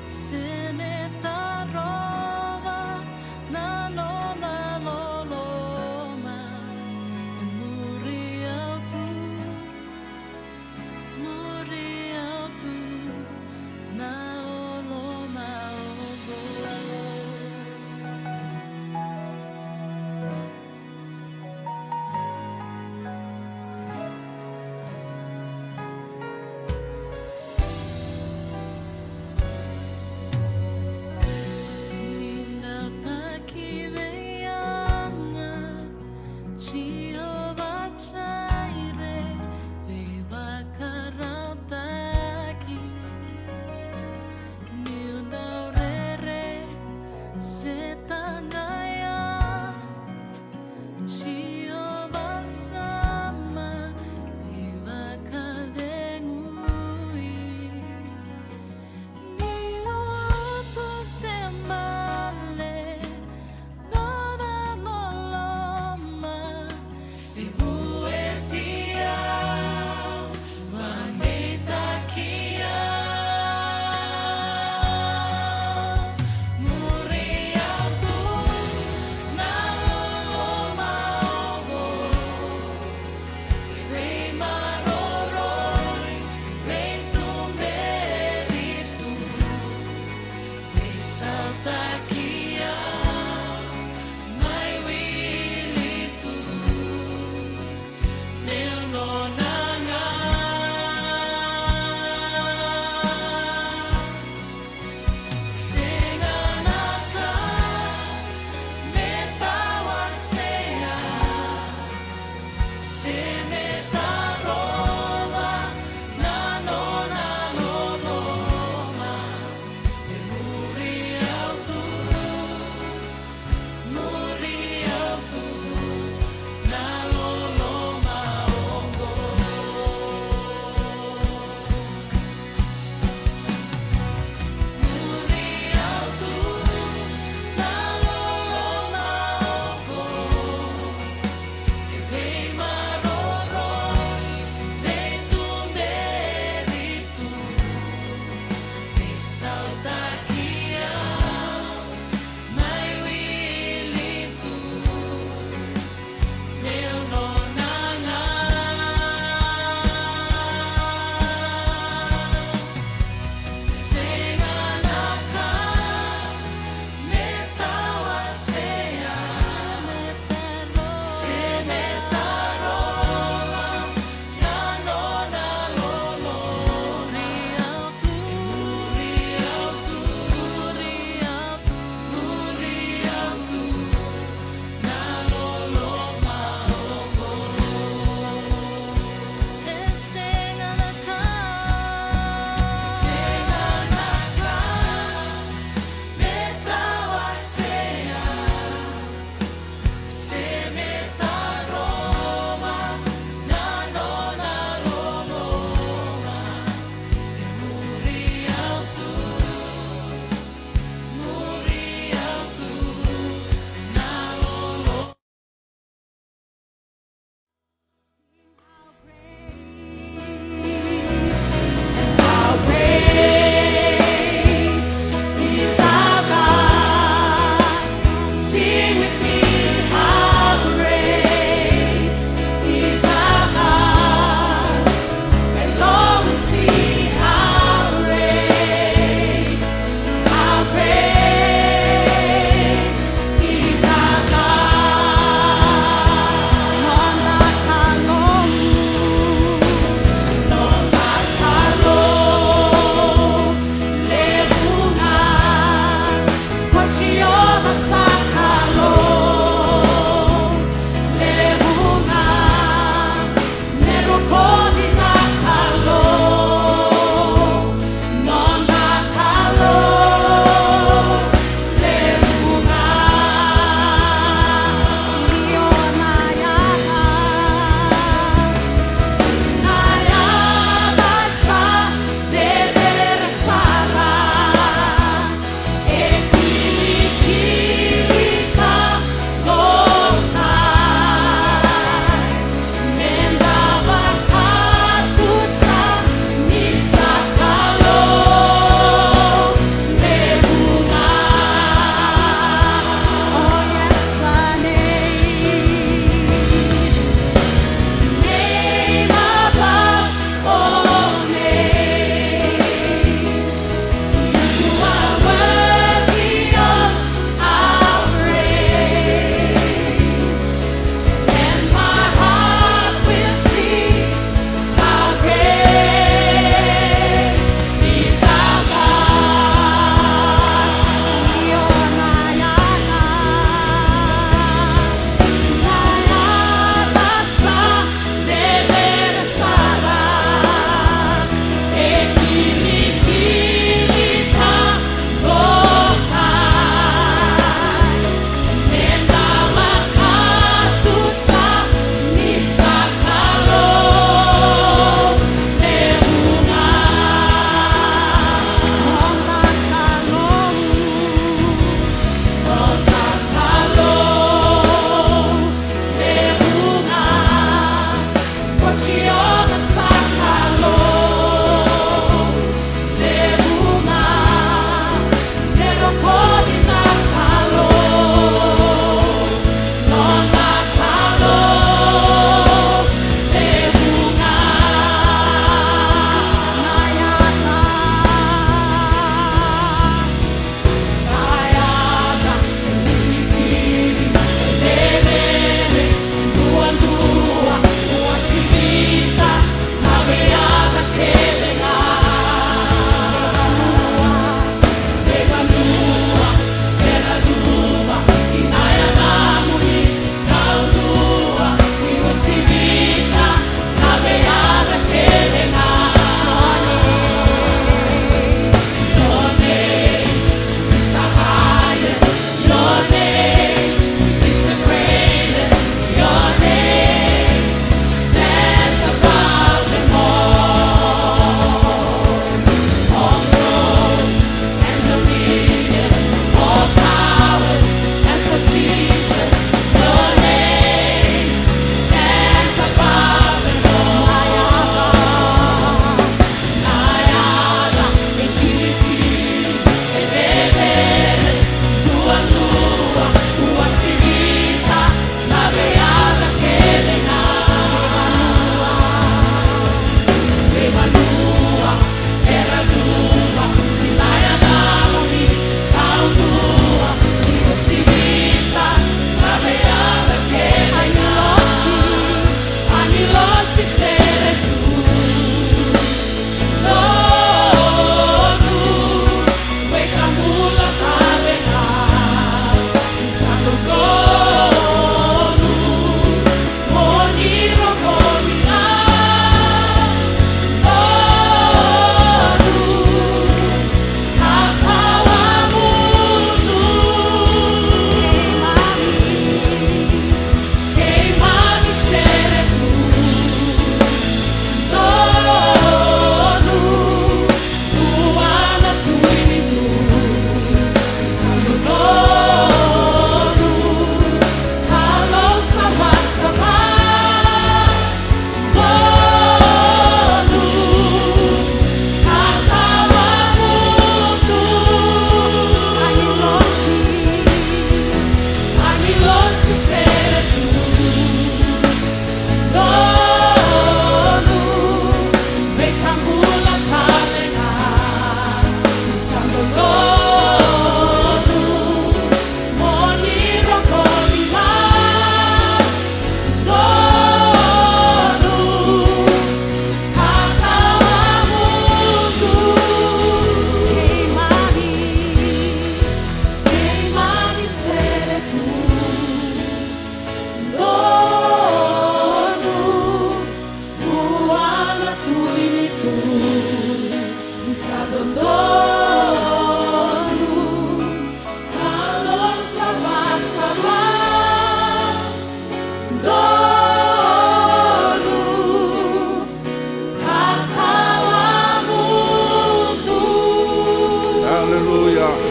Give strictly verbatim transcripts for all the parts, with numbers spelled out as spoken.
Se me tarova na nona loloma, e muri au tu, muri au tu na loloma oqo. Ni dau taki vei au ga Jiova Jaire, veivakarautaki. Niu dau rere se taqaya, Jiova sa mai vakacegui. Ni lotu se bale nona loloma, e vueti au, vakadeitaki au. Muri au tu na loloma oqo, veimaroroi, veituberi tu, veisautaki au, mai wili tu meu nona ga. Sega na ka me tawasea, se me tarova na nona loloma, e muri au tu, muri au tu na loloma oqo. Muri au tu na loloma oqo, e veimaroroi, veituberi tu, veisautaki au, mai wili tu meu nona ga. Sega na ka me tawasea, se me tarova na nona loloma, e muri au tu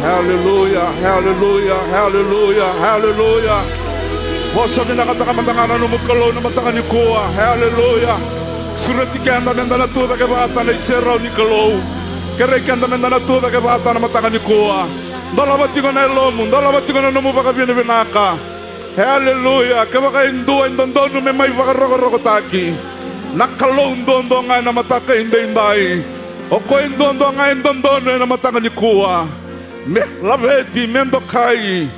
Haleluya, haleluya, haleluya, haleluya. Vosa vinakataka mada ga na nomu Kalou na mataka nikua. Haleluya. Sureti keda meda na tucake vata na iserau ni Kalou. Kerei keda meda na tucake vata na mataka nikua. Dolava tiko na yalomu, dolava tiko na nomu vakavinavinaka. Haleluya. Kevaka e dua e dodonu me mai vakarokorokotaki, na Kalou duadua ga ena mataka edaidai. O koya e duadua ga e dodonu ena mataka nikua. Me laveti, me dokai,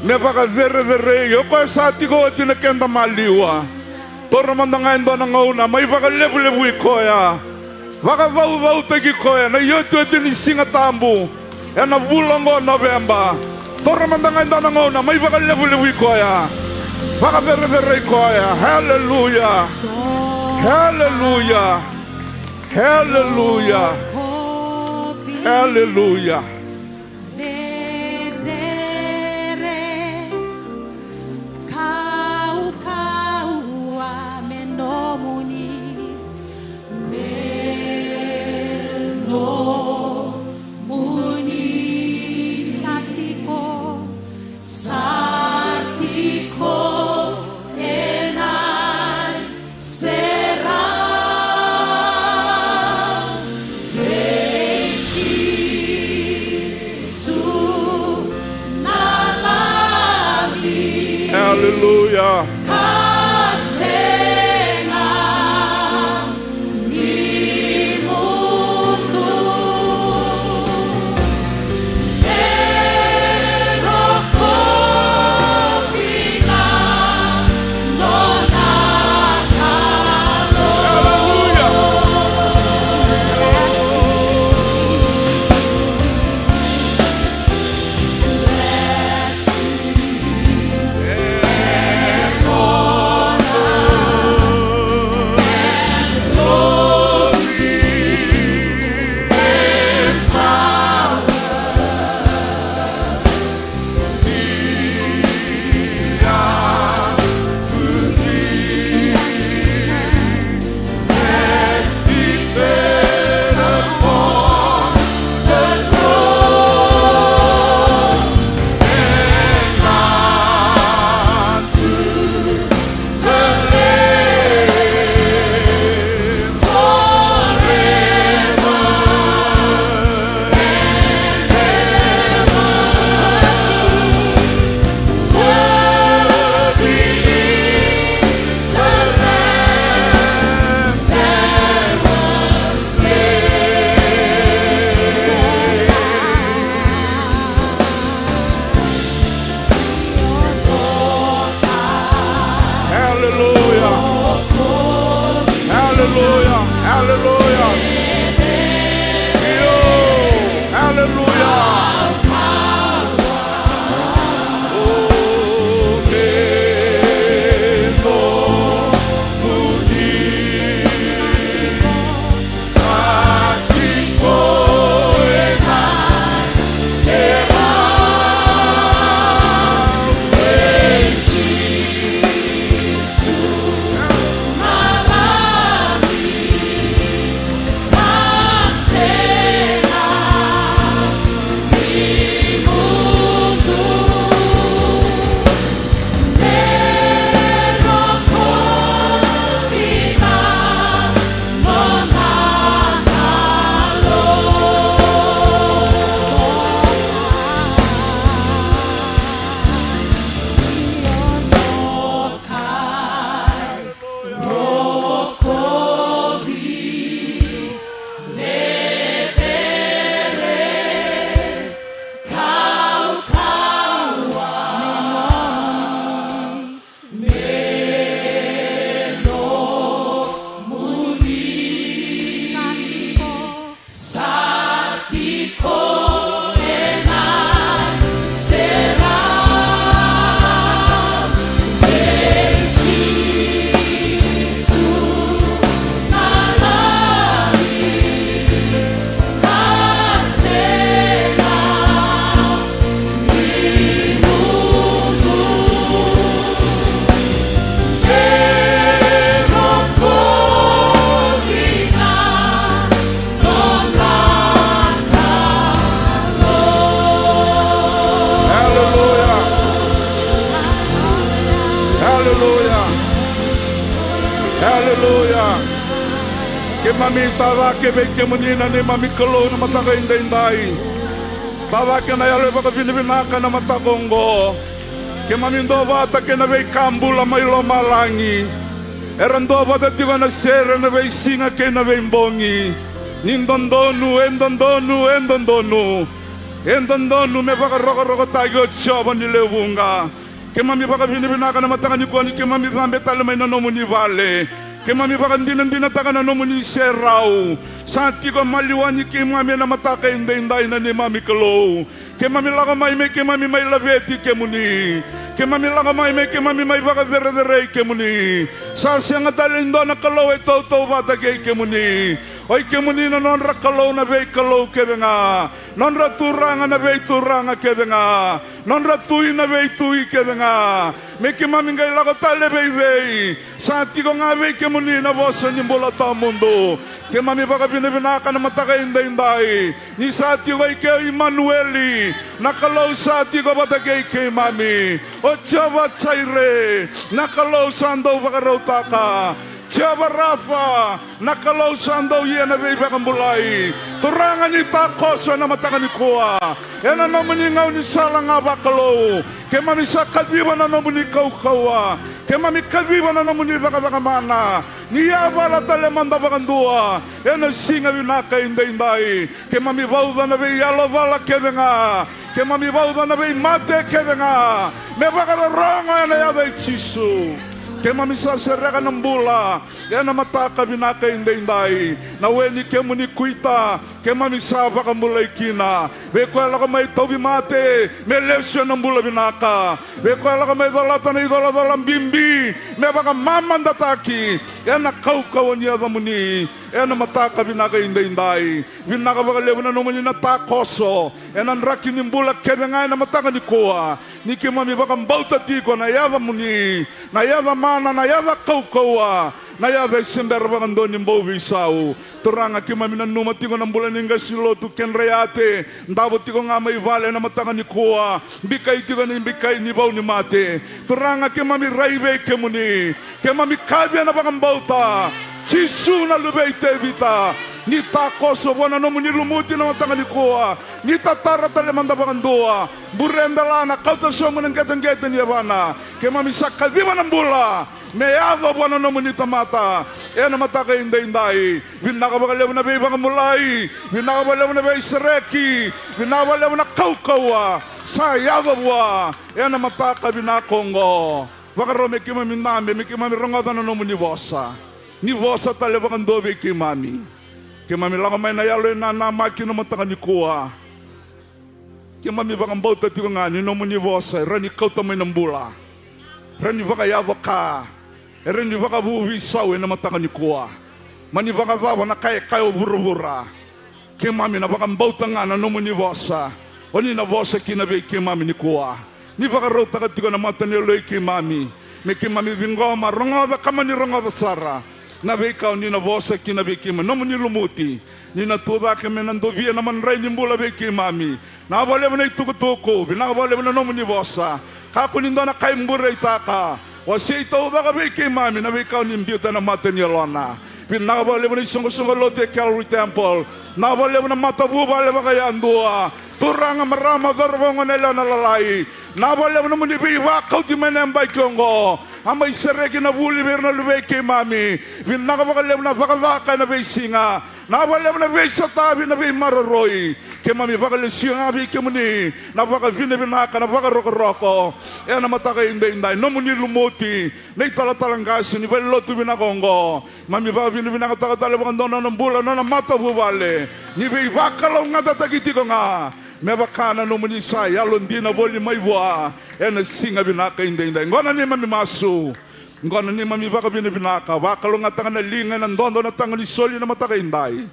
me vakacerecerei. O koya sa tiko oti na keda maliwa. Taura mada ga e dua na gauna, mai vakalevulevui koya. Vakacaucautaki koya na iotioti ni Siga Tabu ena vula oqo o Noveba. Taura mada ga e dua na gauna, mai vakalevulevui koya. Vakacerecerei koya. Haleluya. Haleluya. Haleluya. Haleluya. Cecere, kaukauwa me nomuni, me nomuni sa tiko, sa tiko ena iserau nei Jisu na Lami. Haleluya. Ka sega ni mudu. Aleluya. Keimami tacake vei kemuni na neimami Kalou na mataka edaidai. Tacake na yalo e vakavinavinaka na mataka oqo. Keimami duavata kei na veika bula mai lomalagi. Era duavata tiko na sere na veisiga kei na veibogi. Ni dodonu, e dodonu, e dodonu. E dodonu me vakarokorokotaki o Jiova ni lewe vuqa. Keimami vakavinavinaka na mataka nikua ni keimami cabe tale mai na nomuni vale. Keimami vakadinadinataka na nomuni serau. Sa tiko maliwani keimami ena mataka edaidai na neimami Kalou. Keimami lako mai me keimami mai laveti kemuni. Keimami lako mai me keimami mai vakacerecerei kemuni. Sa sega tale e dua na kalou e tautauvata kei kemuni. Oi kemuni na nodra Kalou na veikalou kece ga. Nodra Turaga na veituraga kece ga. Nodra Tui na veitui kece ga. Me keimami qai lako tale vei cei? Sa tiko ga vei kemuni na vosa ni bula tawamudu. Keimami vakavinavinaka na mataka edaidai. Ni sa tiko i ke o Imanueli, na Kalou sa tiko vata kei keimami. O Jiova Jaire, na Kalou sa dau vakarautaka. Jiova Rafa, na Kalou sa dau ia na veivakabulai. Turaga ni takoso ena mataka nikua. Ena nomuni gaunisala ga vakalou. Keimami sa kaciva na nomuni kaukauwa. Keimami kaciva na nomuni cakacaka mana. Ni yavala tale mada vakadua. Ena siga vinaka edaidai. Keimami vauca na veiyalo cala kece ga. Keimami vauca na veimate kece ga. Me vakarorogo ena yaca i Jisu. Keimami sa sereka na bula. Ena mataka vinaka edaidai. Na we ni kemuni kuita. Keimami sa vakabulai kina. Vei koya lako mai tauvimate. Me lesu ena bula vinaka. Vei koya lako mai colata na icolacola bibi. Me vakamamadataki. Ena kaukauwa ni yacamuni. Ena mataka vinaka edaidai. Vinaka vakalevu na nomuni na takoso. Ena draki ni bula kece ga ena mataka nikua. Ni keimami vakabauta tiko na yacamuni. Na yaca mana, na yaca kaukauwa. Na yaca e se bera vakadua ni bau veisau. Turaga keimami nanuma tiko na bula ni qase lotu Kedra Yate. Davo tiko ga mai vale ena mataka nikua. Bikai tiko ena ibikai ni vau ni mate. Turaga keimami rai vei kemuni. Keimami kaci ena vakabauta. Jisu na luve i Tevita. Ni takoso vua na nomuni lumuti na mataka nikua. Ni tatara tale mada vakadua. Bure dela na kauta sobu na qeteqete ni yavana. Keimami sa kaciva na bula. Me yaco vua na nomuni tamata. Ena mataka edaidai. Vinaka vakalevu na veivakabulai. Vinaka vakalevu na veisereki. Vinaka vakalevu na kaukauwa. Sa yaco vua. Ena mataka vinaka oqo. Vakarau me keimami dabe, me keimami rogoca na nomuni vosa. Ni vosa tale vakadua vei keimami. Keimami lako mai na yalo e nanamaki na mataka nikua. Keimami vakabauta tiko ga ni nomuni vosa e rawa ni kauta mai na bula. Rawa ni vakayaco ka. E rawa ni vakavuveisau ena mataka nikua. Mani vakacava na ka e kaya o vuravura. Keimami na vakabauta ga na nomuni vosa. O ni na vosa kina vei keimami nikua. Ni vakarautaka tiko na mata ni yaloi keimami. Me keimami ciqoma, rogoca ka mani rogoca sara. Na veika o ni na vosa kina vei keimami. Nomuni lumuti. Ni na tucake me na dovia na madrai ni bula vei keimami. Na vakalevu na itukutuku, vinaka vakalevu na nomuni vosa. Kakua ni dua na ka e bureitaka. Wasei taucoko vei keimami na veika o ni biuta ena mata ni yalona. Vinaka vakalevu na isoqosoqo lotu e Calvary Temple. Vinaka vakalevu na matavuvale vakayadua. Turaga, marama, cauravou, goneyalewa, na lalai. Vinaka vakalevu na nomuni veivakauti mai na yabaki oqo. A mai sereki na vuli vei ira na luvei keimami. Vinaka vakalevu na cakacaka ena veisiga. Vinaka vakalevu na veisotavi, na veimaroroi. Keimami vakalesuya ga vei kemuni na vakavinavinaka, na vakarokoroko. Ena mataka edaidai, nomuni lumuti na italatala qase ni valenilotu vinaka oqo. Keimami vakavinavinakataka tale vakadua na nona bula, na nona matavuvale. Ni veivakalougatataki tiko ga me vaka na nomuni sa yalodina voli mai vua. Ena siga vinaka edaidai, qo na neimami masu. Qo na neimami vakavinavinaka, vakalougatataka na liga ena dodo, na taga ni soli na mataka edai.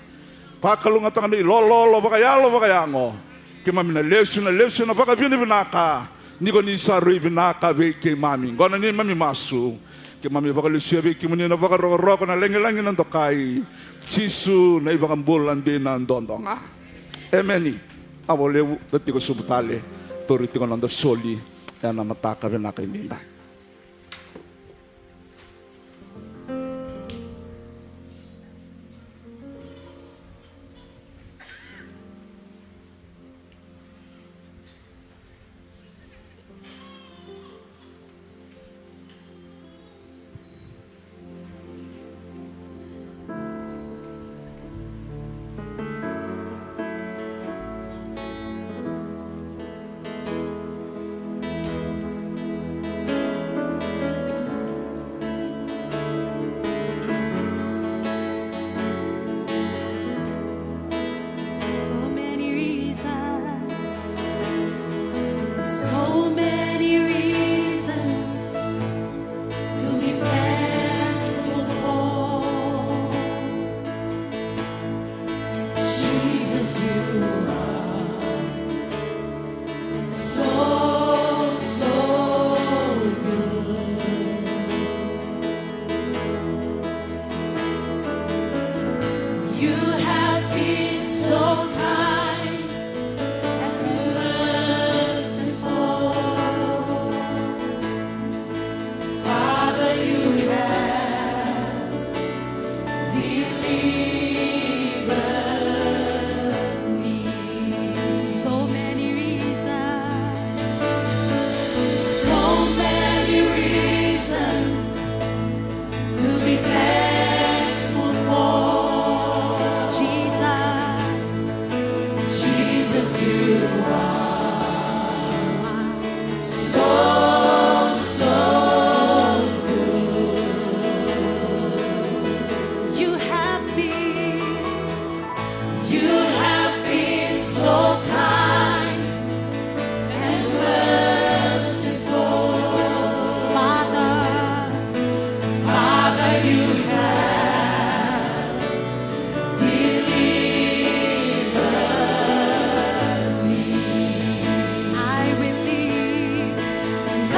Vakalougatataka na ilololo vakayalo vakayago. Keimami na lesu, na lesu ena vakavinavinaka. Ni ko ni sa rui vinaka vei keimami. Qo na neimami masu. Keimami vakalesuya vei kemuni na vakarokoroko, na lagilagi, na dokai. Jisu na iVakabula dina dodo ga. Emeni. Vinaka vakalevu, da tiko sobu tale. Tauri tiko na noda soli ena mataka vinaka edaidai. So, so good. You have been, you have been so kind and merciful. Father, Father, you have delivered me. I will lift, and I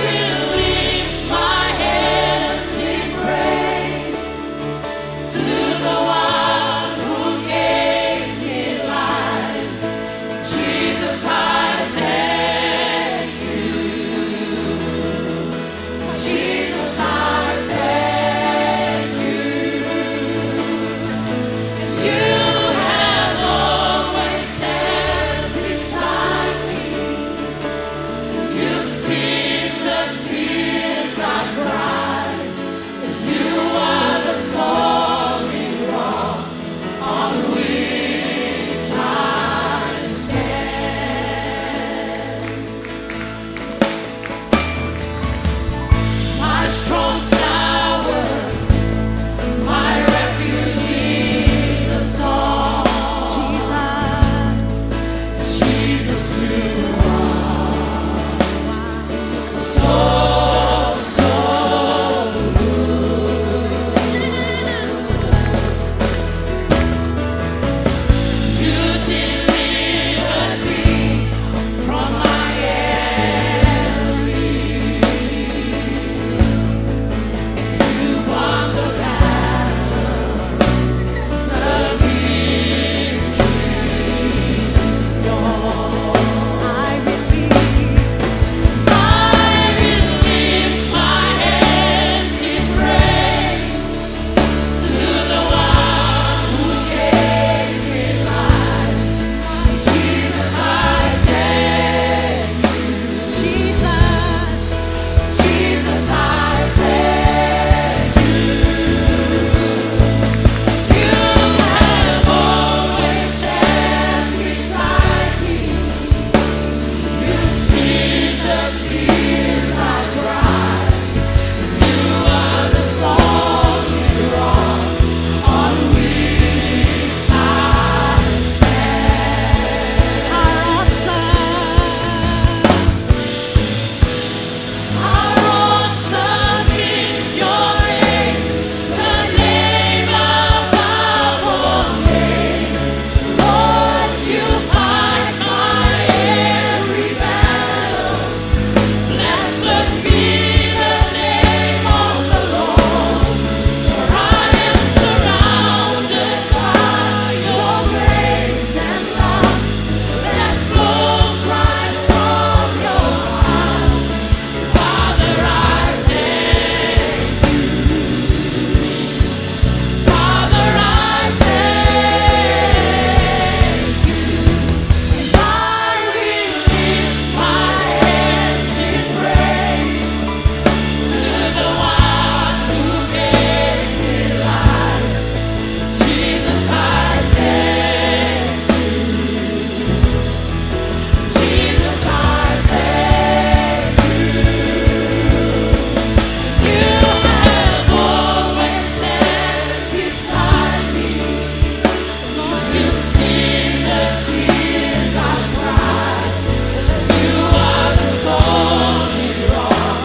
will lift my hands in praise to the one who gave me life. Jesus, I thank you. Jesus, I thank you. You have always stand beside me. You've seen the tears I cry. You are the solid rock on which I stand. My strong tower, my refuge in the storm. Jesus, Jesus, you are so, so good. You delivered me from my enemies. You won the battle. The victory is yours. I will lift, I will lift my hands in praise to the one who gave me life. Jesus, I thank you. Jesus, Jesus, I thank you. You have always stand beside me. You see the tears I cry. You are the solid rock on which I stand. How awesome. How awesome is your name, the name above all names. Lord, you fight my every battle. Blessed be the name of the Lord, for I am surrounded by your grace and love that flows right from your heart. Father, I thank you. Father, I thank you. And I will lift my hands in praise to the one who gave me life. Jesus, I thank you. Jesus, I thank you. You have always stand beside me. You've seen the tears I cry. You are the solid rock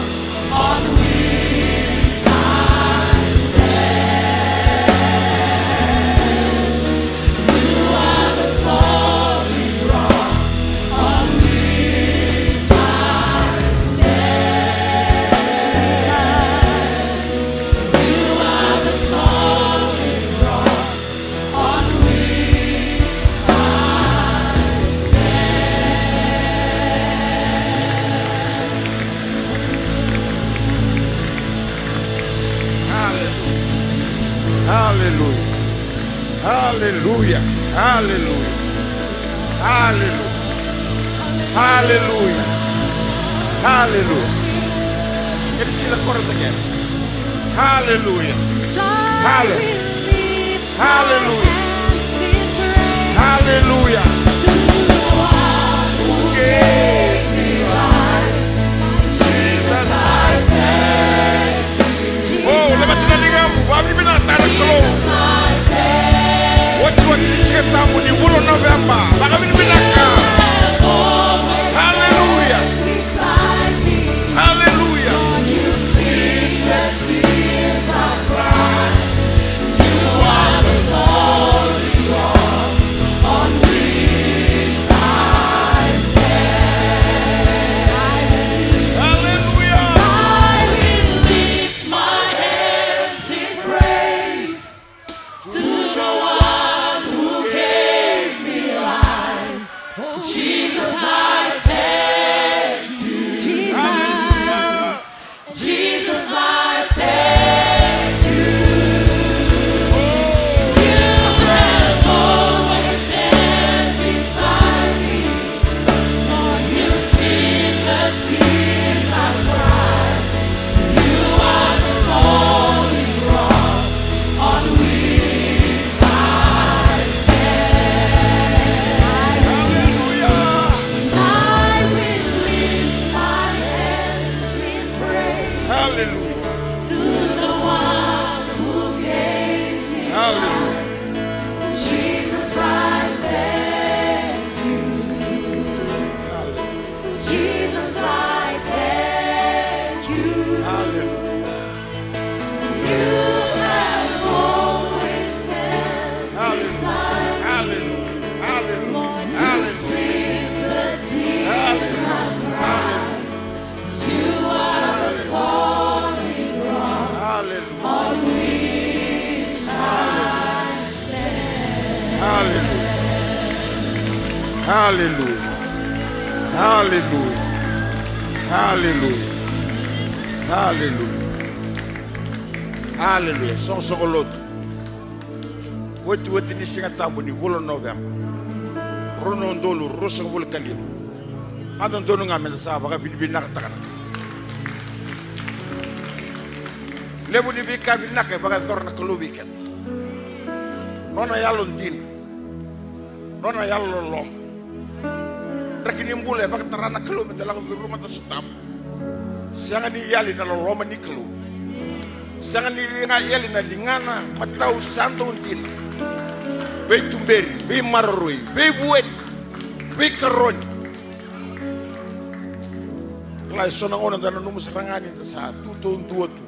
on which I stand. You are the solid rock on which I stand. Jesus. You are the solid rock on which I stand. Hallelujah. Hallelujah. Hallelujah. Hallelujah. Hallelujah. Hallelujah. Hallelujah. Can you see the chorus again? Hallelujah. Hallelujah. Hallelujah. Hallelujah. Haleluya. Haleluya. Haleluya. Haleluya. Haleluya. Soqosoqo lotu. Otioti ni Siga Tabu ni vula o Noveba, rua na udolu ruasagavulu ka lima. A dodonu ga meda sa vakavinavinakataka na Kalou. Levu ni veika vinaka e vakayacora na Kalou vei keda. Nona yalodina, nona yalololoma. Draki ni bula e vakatara na Kalou meda lako curuma na sotamu. Sega ni yali na loloma ni Kalou. Sega ni liga yali na ligana, matau sa dau dina. Veituberi, veimaroroi, veivueti, veikaroni. Kila e so na gauna da nanuma sara ga ni da sa tu taudua tu.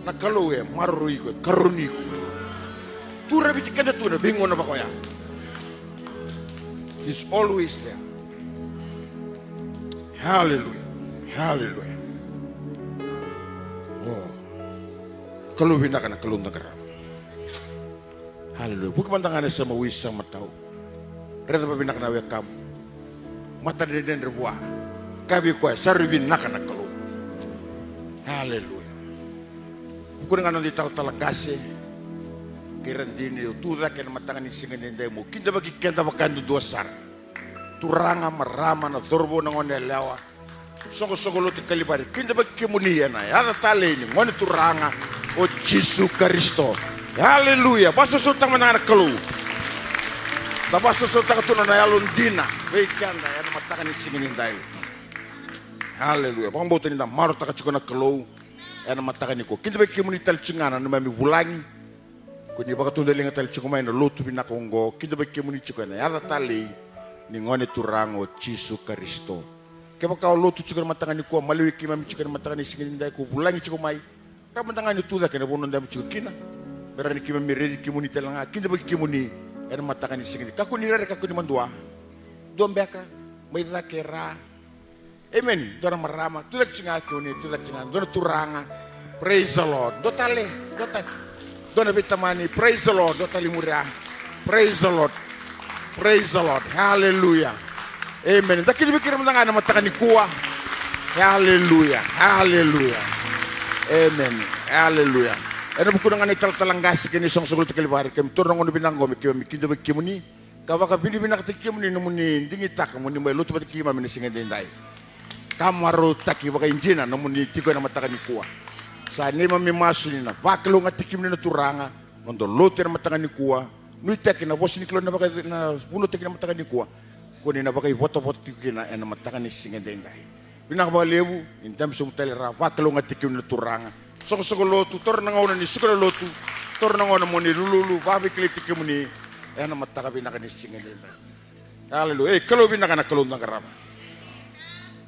Na Kalou e maroroi iko, e karoni iko. Tu raviti keda tu na veigauna vaka oya. He's always there. Haleluya. Haleluya. O Kalou vinaka na Kalou da qarava. Haleluya. Vuki mada ga na sema wi sa matau. Raica vavinaka na wekamu. Matadredredre vua. Kaya vei koya sa rui vinaka na Kalou. Haleluya. Vukuna ga na noda italatala qase kei Radini, o tu cake ena mataka ni siga edaidai mo kidavaki keda vakayadudua sara. Turaga, marama, na cauravou, na gone yalewa, soqosoqo lotu Kalivari, kidavaki kemuni ena yaca talei ni Gone Turaga o Jisu Karisito. Haleluya. Vakasosomitaka mada ga na Kalou. Da vakasosomitaka tu na nona yalodina vei keda ena mataka ni siga nidai. Haleluya. Vakabauta ni da marautaka tiko na Kalou ena mataka nikua. Kidavaki kemuni tale tiko ga na neimami vulagi. Ko ni vakatudaliga tale tiko mai na lotu vinaka oqo, kidavaki kemuni tiko ena yaca talei ni Gone Turaga o Jisu Karisito. Kevaka o lotu tiko ena mataka nikua, maliwai keimami tiko ena mataka ni siga nidai, ko vulagi tiko mai, rawa mada ga ni tu cake ena vanua damu tiko kina. Me rawa ni keimami raici kemuni tale ga, kidavaki kemuni ena mataka ni siga nidai. Kakua ni rere, kakua ni madua. Dua beka mai cake, ra. Amen. Dua na marama, tu cake tiko ga, kemuni tu cake tiko ga, dua na turaga. Praise the Lord. Dua tale, dua tale. Dua na veitamani, praise the Lord. Dua tale i muri ya. Praise the Lord. Praise the Lord. Hallelujah. Amen. Da kidavaki ira mada ga ena mataka nikua. Hallelujah. Hallelujah. Amen. Hallelujah. Ena vukuna ga na italatala qase kei na isoqosoqo lotu Kalivari, keimami taura na gauna vinaka oqo me keimami kidavaki kemuni. Ka vakavinavinakataki kemuni nomuni digitaka moni mai lotu vata kei keimami ena siga edaidai. Ka marautaki vakaidina nomuni tiko ena mataka nikua. Sa neimami masu ni na vakalougatataki kemuni na Turaga, noda lotu ena mataka nikua. Nuitaki na vosa ni Kalou na vaka, na vunautaki na mataka nikua. Ko ni na vakaivotavota tiko kina ena mataka ni siga edaidai. Vinaka vakalevu, ni dabe sobu tale, ra vakalougatataki kemuni na Turaga. Soqosoqo lotu, taura na gauna ni suka na lotu, taura na gauna moni lululu, vaveikilaitaki kemuni ena mataka vinaka ni siga edaidai. Hallelujah. Ei, Kalou vinaka na Kalou da qarava.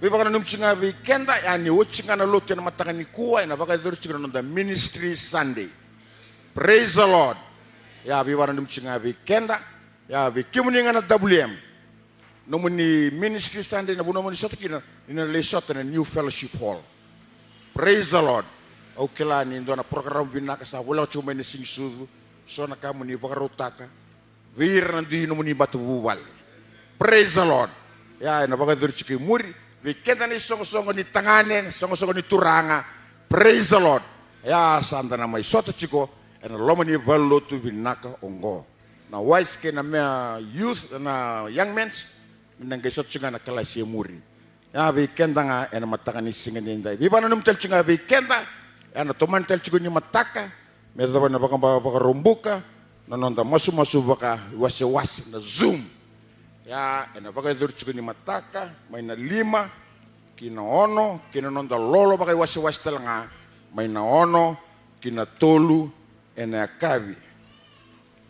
Veivakananumi tiko ga vei keda, ia ni oti ga na lotu ena mataka nikua, ena vakayacori tiko na noda Ministry Sunday. Praise the Lord. Ia, veivakananumi tiko ga vei keda, ia vei kemuni ga na W M. Nomuni Ministry Sunday na vanua moni sota kina, ni na lai sota na New Fellowship Hall. Praise the Lord. Au kila ni dua na program vinaka sa voleka tiko mai na siga ni sucu, so na ka moni vakarautaka vei ira na dui nomuni matavuvale. Praise the Lord. Ia, ena vakayacori tiko i muri, vei keda na isoqosoqo ni tagane, na isoqosoqo ni turaga. Praise the Lord. Ia, sa da na mai sota tiko ena loma ni valenilotu vinaka oqo. Na wise kei na mea youth, na young mens, me na qai sota tiko ga na kalasi e muri. Ia vei keda ga ena mataka ni siga edaidai. Veivakananumi tale tiko ga vei keda, ena tomani tale tiko ni mataka, me yacova na vakaba-, Vakaraubuka, na noda masumasu vakaiwasewase na Zoom. Ia, ena vakayacori tiko ni mataka, mai na lima ki na ono, kei na noda lolo vakaiwasewase tale ga, mai na ono ki na tolu ena yakavi.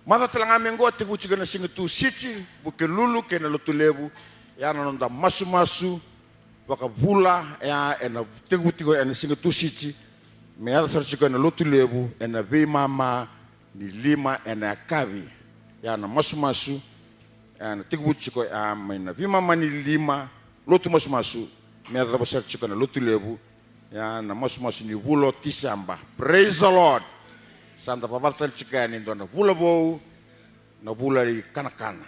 Macawa tale ga mai oqo, tekivu tiko ena siga Tusiti, Vukelulu kei na Lotulevu, ia na noda masumasu vakavula, ia ena tekivu tiko ena siga Tusiti, me yaco sara tiko ena Lotulevu, ena veimama ni lima ena yakavi. Ia na masumasu, ia na tekivu tiko, ia mai na veimama ni lima, lotu masumasu, me yacova sara tiko ena Lotulevu, ia na masumasu ni vula o Tiseba. Praise the Lord. Sa da vavaca tale tiko yani e dua na vula vou, na vula i kanakana.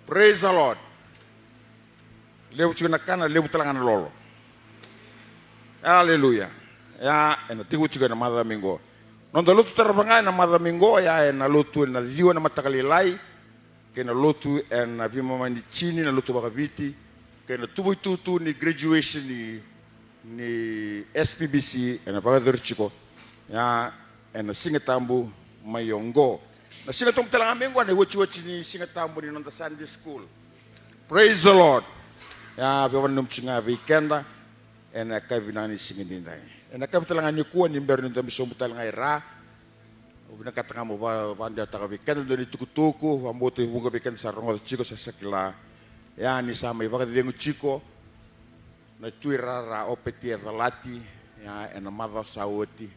Praise the Lord. Levu tiko na kana, levu tale ga na lolo. Aleluya. Ia, ena tekivu tiko ena macawa mai qo. Noda lotu tarava ga ena macawa mai qo, ia ena lotu ena ciwa na mataka lailai, kei na lotu ena veimama ni tini, na lotu vakaviti, kei na tuvaitutu ni graduation ni, ni S P B C, ena vakayacori tiko. Ia, ena Siga Tabu mai oqo. Na Siga Tabu tale ga mai oqo, na iotioti ni Siga Tabu ni noda Sunday school. Praise the Lord. Ia, veivakananumi tiko ga vei keda ena yakavi vinaka ni siga edaidai. Ena yakavi tale ga nikua, ni bera ni dabe sobu tale ga i ra, au vinakata ga mo va-, vakadewataka vei keda dua na itukutuku, vakabauta e vuqa vei keda sa rogoca tiko, sa, sa kila. Ia, ni sa mai vakacegu tiko na Tui Rara Opetia Calati, ia, ena macawa sa oti.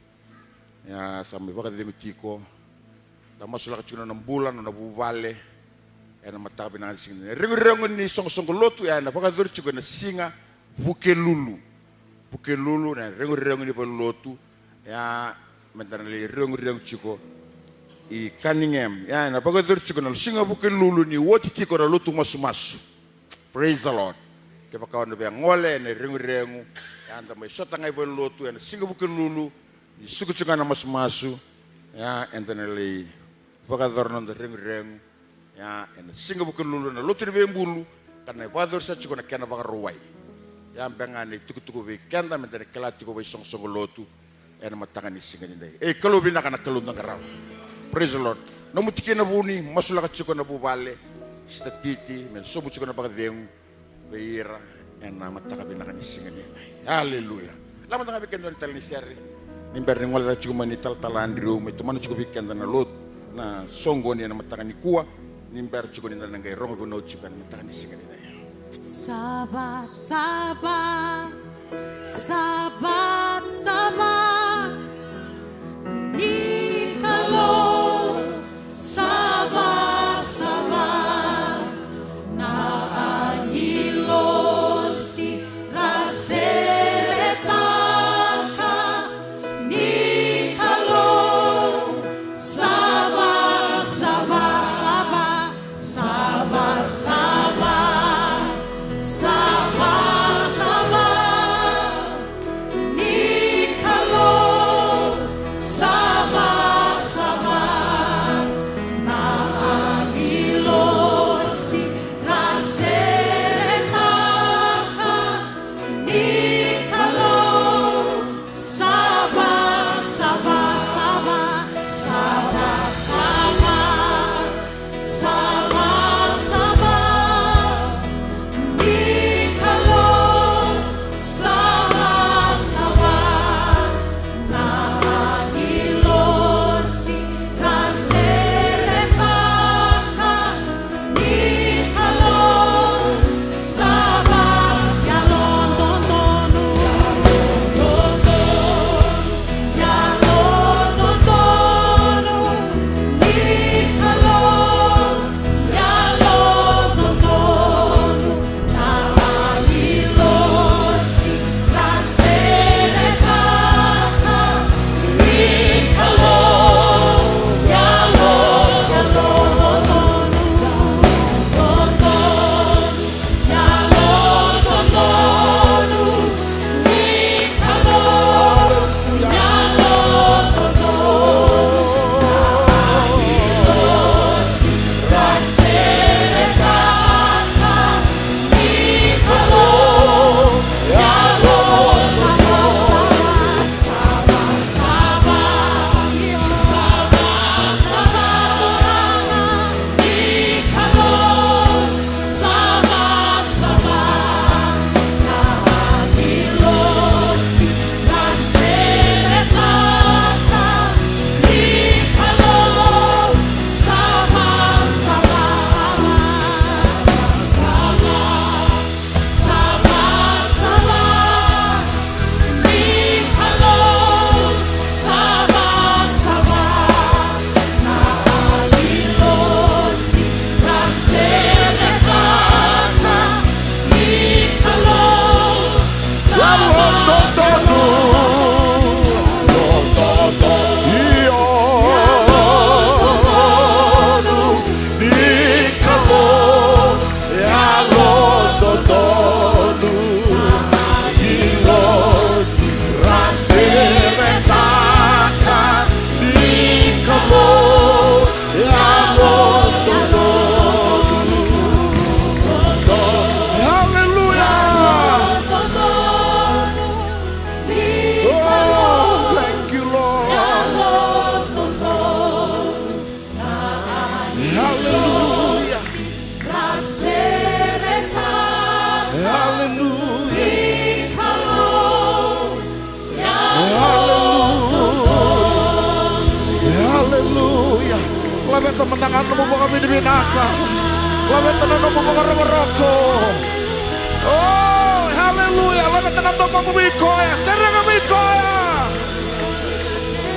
Ia, sa mai vakacegu tiko. Da masulaka tiko na nona bula, na nona vuvale, ena mataka vinaka ni siga. Reguregu ni soqosoqo lotu, ia, ena vakayacori tiko ena siga Vukelulu. Vukelulu, na reguregu ni valenilotu, ia, meda na lai reguregu tiko i Cunningham. Ia, ena vakayacori tiko na siga Vukelulu ni oti tiko na lotu masumasu. Praise the Lord. Kevaka o na via gole ena reguregu, ia, da mai sota ga i valenilotu ena siga Vukelulu, ni suka tiko ga na masumasu, ia, eda na lai vakayacora na noda reguregu, ia, ena siga Vukelulu na lotu ni veibulu, ka na vakayacori sara tiko na kena Vakarauwai. Ia, beka ga na itukutuku vei keda, meda na kila tiko vei soqosoqo lotu ena mataka ni siga edaidai. Ei, Kalou vinaka na Kalou da qarava. Praise the Lord. Nomu tikina vuni, masulaka tiko na vuvale, Sister Titi, me sobu tiko na vakacegu vei ira ena mataka vinaka ni siga edaidai. Aleluya. Lako mada ga vei keda na tala ni sere. Ni bera ni gole cake tiko mai na italatala Adriu, me tomana tiko vei keda na lotu, na soqoni ena mataka nikua. Ni bera tiko ni da na qai rogo vunau tiko ena mataka ni siga edaidai. Sava, sava, sava, sava. Ni Kalou sava, sava. Na agilosi ra seretaka. Ni Kalou sava, sava, sava. Sava, sava, sava, sava. Ni Kalou sava, sava. Na agilosi ra seretaka. Ni Kalou sava, sava, sava, sava, sava, sava, sava. Laveta mada ga na nomu vakavinavinaka. Laveta na nomu vakarokoroko. O, haleluya. Laveta na domomu vei koya. Sereka vei koya.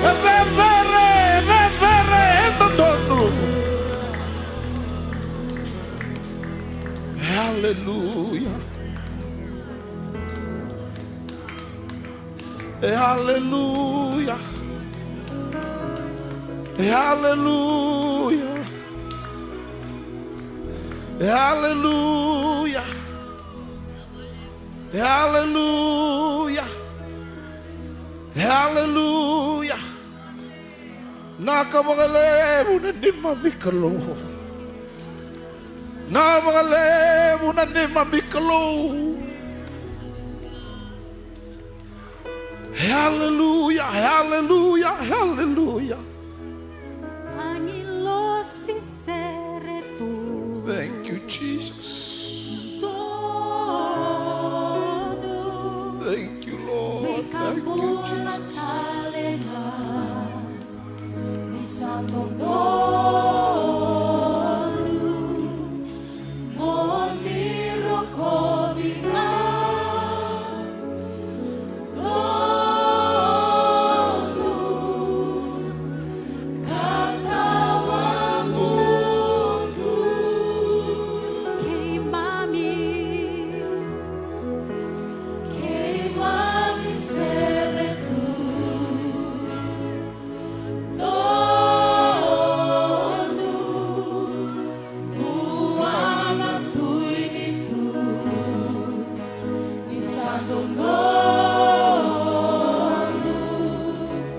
E cecere, e cecere, e dodonu. Haleluya. E aleluya. E aleluya. E aleluya. E aleluya. E aleluya. Naka vakalevu na neimami Kalou. Naka vakalevu na neimami Kalou. Haleluya, haleluya, haleluya. Agilosi sere tu. Thank you, Jesus. Thank you, Lord. Thank you, Jesus. Ni sa dodonu mo ni rokovi ga. Donu ka tawa mudu. Keimami, keimami sere tu. Donu, dua na Tui ni Tui, ni sa dodonu.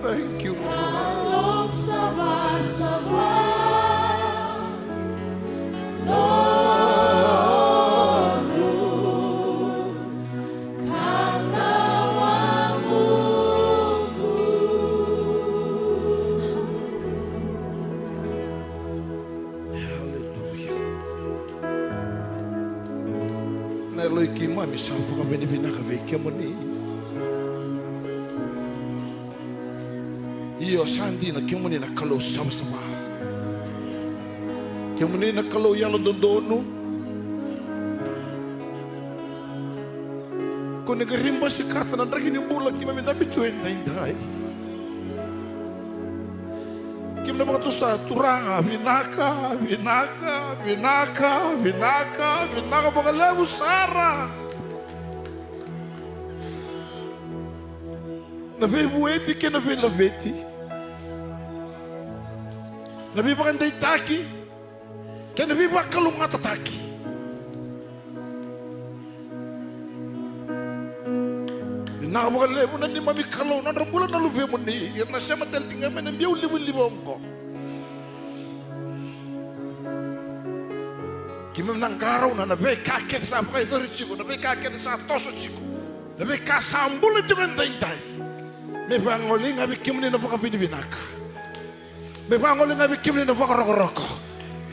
Thank you, Lord. Kalo savasava. Donu. Haleluya. Na yaloi keimami sa vakavinavinaka vei kemuni. Io, sa dina, kemuni na Kalou savasava. Kemuni na Kalou yalododonu. Ko ni qai ribasikata na draki ni bula keimami dabe tu edaidai. Keimami na vakatusa, Turaga, vinaka, vinaka, vinaka, vinaka, vinaka vakalevu sara. Na veivueti kei na veilaveti, na veivakadeitaki kei na veivakalougatataki. Vinaka vakalevu na neimami Kalou, nodra bula na luvemuni, era na sema tale tiko ga mai na biau livaliva oqo. Keimami na qarauna na veika kece sa vakayacori tiko, na veika kece sa toso tiko, na veika sa bula tiko edaidai. Me vagolei ga vei kemuni na vakavinavinaka. Me vagolei ga vei kemuni na vakarokoroko.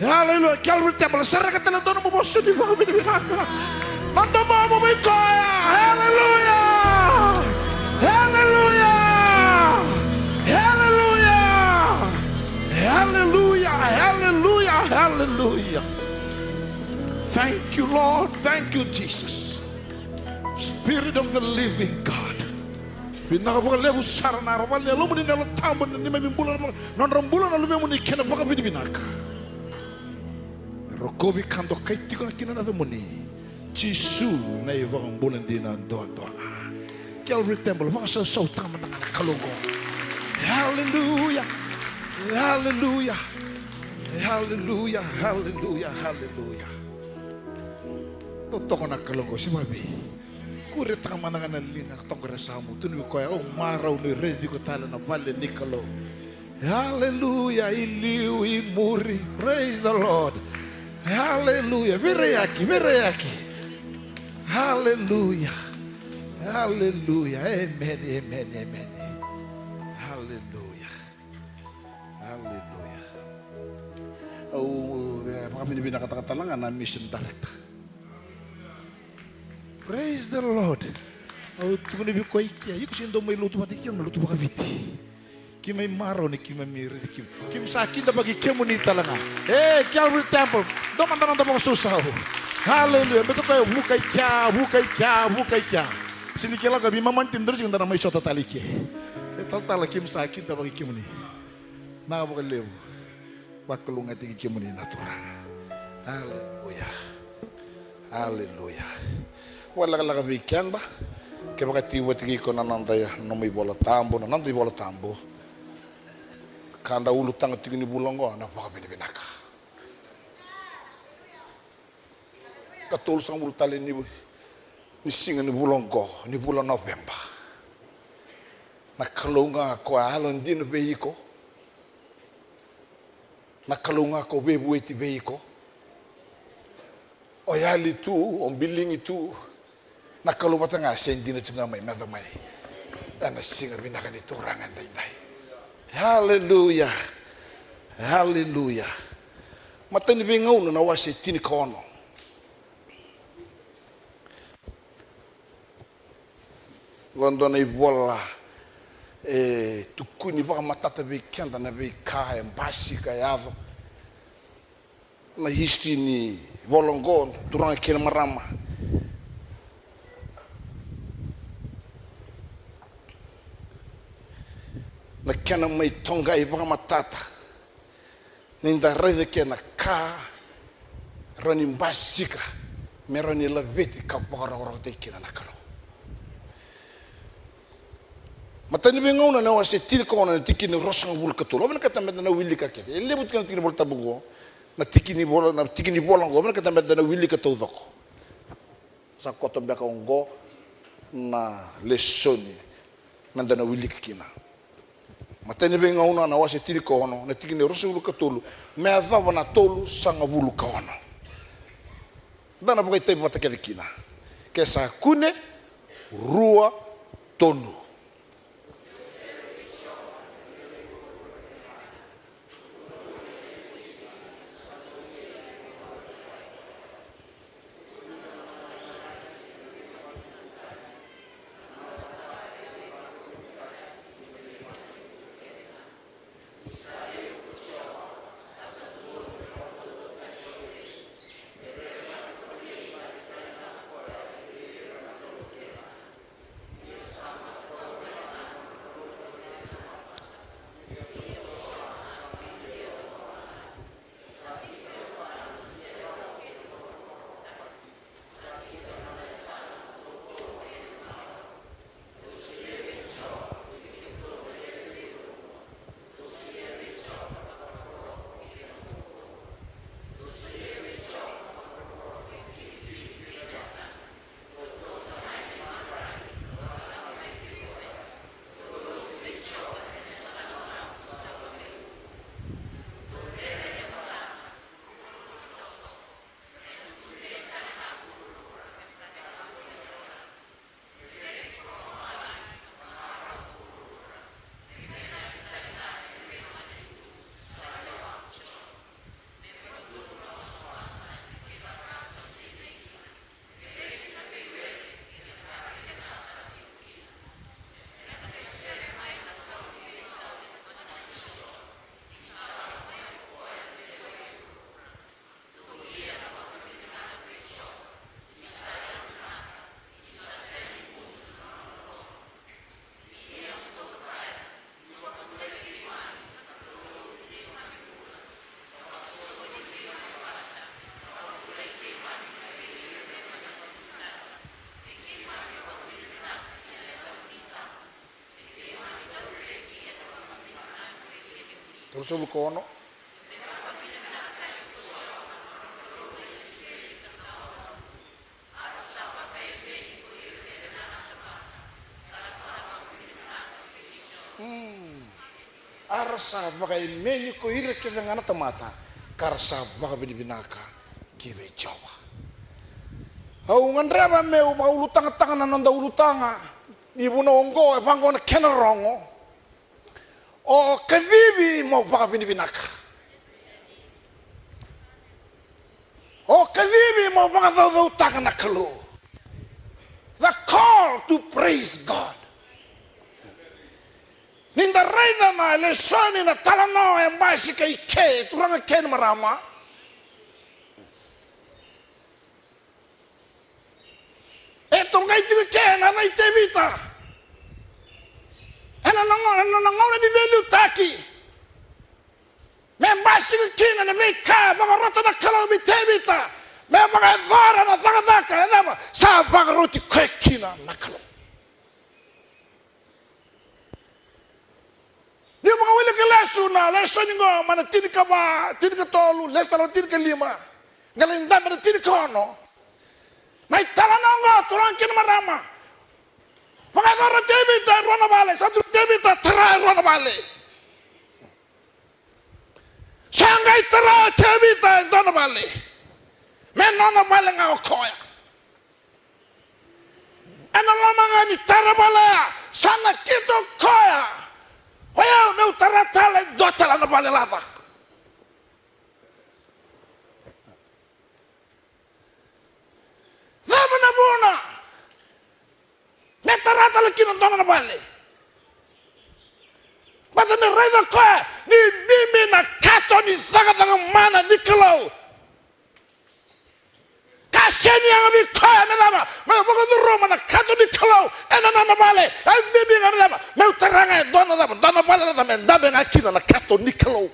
Haleluya. Calvary Temple, sereka tale dua nomu vosa ni vakavinavinaka. Na domomu vei koya. Haleluya. Haleluya. Haleluya. Haleluya. Haleluya. Haleluya. Thank you, Lord. Thank you, Jesus. Spirit of the living God. Vinaka vakalevu sara na ravale ni Yalomuni na Yalo Tabu, na neimami bula, na nodra bula na luvemuni kei na vakavinavinaka. Rokovi ka dokai tiko na kina na yacamuni. Jisu na iVakabula dina duadua ga. Calvary Temple, vakasausautaka mada ga na Kalou oqo. Haleluya. Haleluya. Haleluya. Haleluya. Haleluya. Totoka na Kalou oqo, se vavei. Kuretaka mada ga na liga, toka re samu, tukuna vei koya, au marau ni raici iko tale na vale ni Kalou. Haleluya, i liu, i muri. Praise the Lord. Haleluya, veiraiyaki, veiraiyaki. Haleluya. Haleluya. Amen, amen, amen. Haleluya. Haleluya. Au, e, vakavinavinakataka tale ga na mission director. Praise the Lord. Au tukuna vei koya i kea, iko se dau mai lotu vata kei keimami na lotu vakaviti. Keimami marau ni keimami raici kemuni. Keimami sa kidavaki kemuni tale ga. E, Calvary Temple. Dua mada na noda vakasausau. Haleluya. Baleta o koya vuka i kea, vuka i kea, vuka i kea. Sega ni kila o koya, veimama ni tini, dua na siga eda na mai sota tale i ke. E talatala, keimami sa kidavaki kemuni. Vinaka vakalevu. Vakalougatataki kemuni na Turaga. Aleluya. Aleluya. Vakalekaleka vei keda. Kevaka e tiko vata kei iko na noda, nomu iVola Tabu, na noda iVola Tabu, ka da ulutaga tiko ni vula oqo na vakavinavinaka. Katolusagavulu tale ni, ni siga ni vula oqo, ni vula Noveba. Na Kalou ga ko yalodina vei iko. Na Kalou ga ko veivueti vei iko. O yali tu, o biligi tu. Na Kalou vata ga se dina tiko ga mai, me yaco mai ena siga vinaka ni Turaga edaidai. Aleluya. Aleluya. Matai ni Veigauna na wase tinikaono. Qo dua na ivola e tukuni vakamatata vei keda na veika e basika e yaco. Na history ni vola oqo, turaga kei na marama. Na kena mai toqai vakamatata. Ni da raica kei na ka rawa ni basika me rawa ni laveti ka vakarokorokotaki kina na Kalou. Matai ni Veigauna na wase tinikaono na tikina e ruasagavulu ka tolu. Au vinakata meda na wilika kece. E levu tiko na tikina ni Vola Tabu oqo. Na tikina ni vola, na tikina ni vola oqo. Au vinakata meda na wilika taucoko. Sa koto beka oqo na lesoni meda na wilika kina. Matai ni Veigauna na wase tinikaono, na tikina e ruasagavulu ka tolu me yacova na tolusagavulu ka ono. Da na vakaitavi vata kece kina. Ke sa kune, rua, tolu. Tolusagavulu ka ono. Mm. A ra sa vakaemeni ko ira kece ga na tamata, ka ra sa vakavinavinaka ki vei Jiova. Au gadreva meu vakaulutagataka na noda ulutaga ni vunau oqo, e vaqo na kena rogo. O kacivi mo vakavinavinaka. O kacivi mo vakacaucautaka na Kalou. The call to praise God. Ni da raica na lesoni, na talanoa e basika i ke, turaga kei na marama. E toqai tiko i ke na yaca i Tevita. Ena nona, ena nona gauna ni veiliutaki. Me basika kina na veika e vakarota na Kalou vei Tevita. Me vakayacora na cakacaka e cava sa vakaroti koya kina na Kalou. Niu vakawilika lesu na lesoni qo mai na tinikava, tinikatolu, lesu tale na tinikalima, qai lai dabe na tinikaono. Na italanoa qo, turaga kei na marama. Vakayacora o Tevita e rua na vale, sa duri o Tevita tara e rua na vale. Sa qai tara o Tevita e dua na vale. Me nona vale ga o koya. Ena loma ga ni tara vale ya, sa nakita o koya. O yau meu tara tale e dua tale na vale laca. Cava na vuna me tara tale kina dua na vale? Baleta me raica o koya ni bibi na kato ni cakacaka mana ni Kalou. Ka sega ni yaga vei koya me cava? Me vakacuruma na kato ni Kalou ena nona vale. E bibi ga me cava? Meu tara ga e dua na cava? Dua na vale laca me dabe ga kina na kato ni Kalou.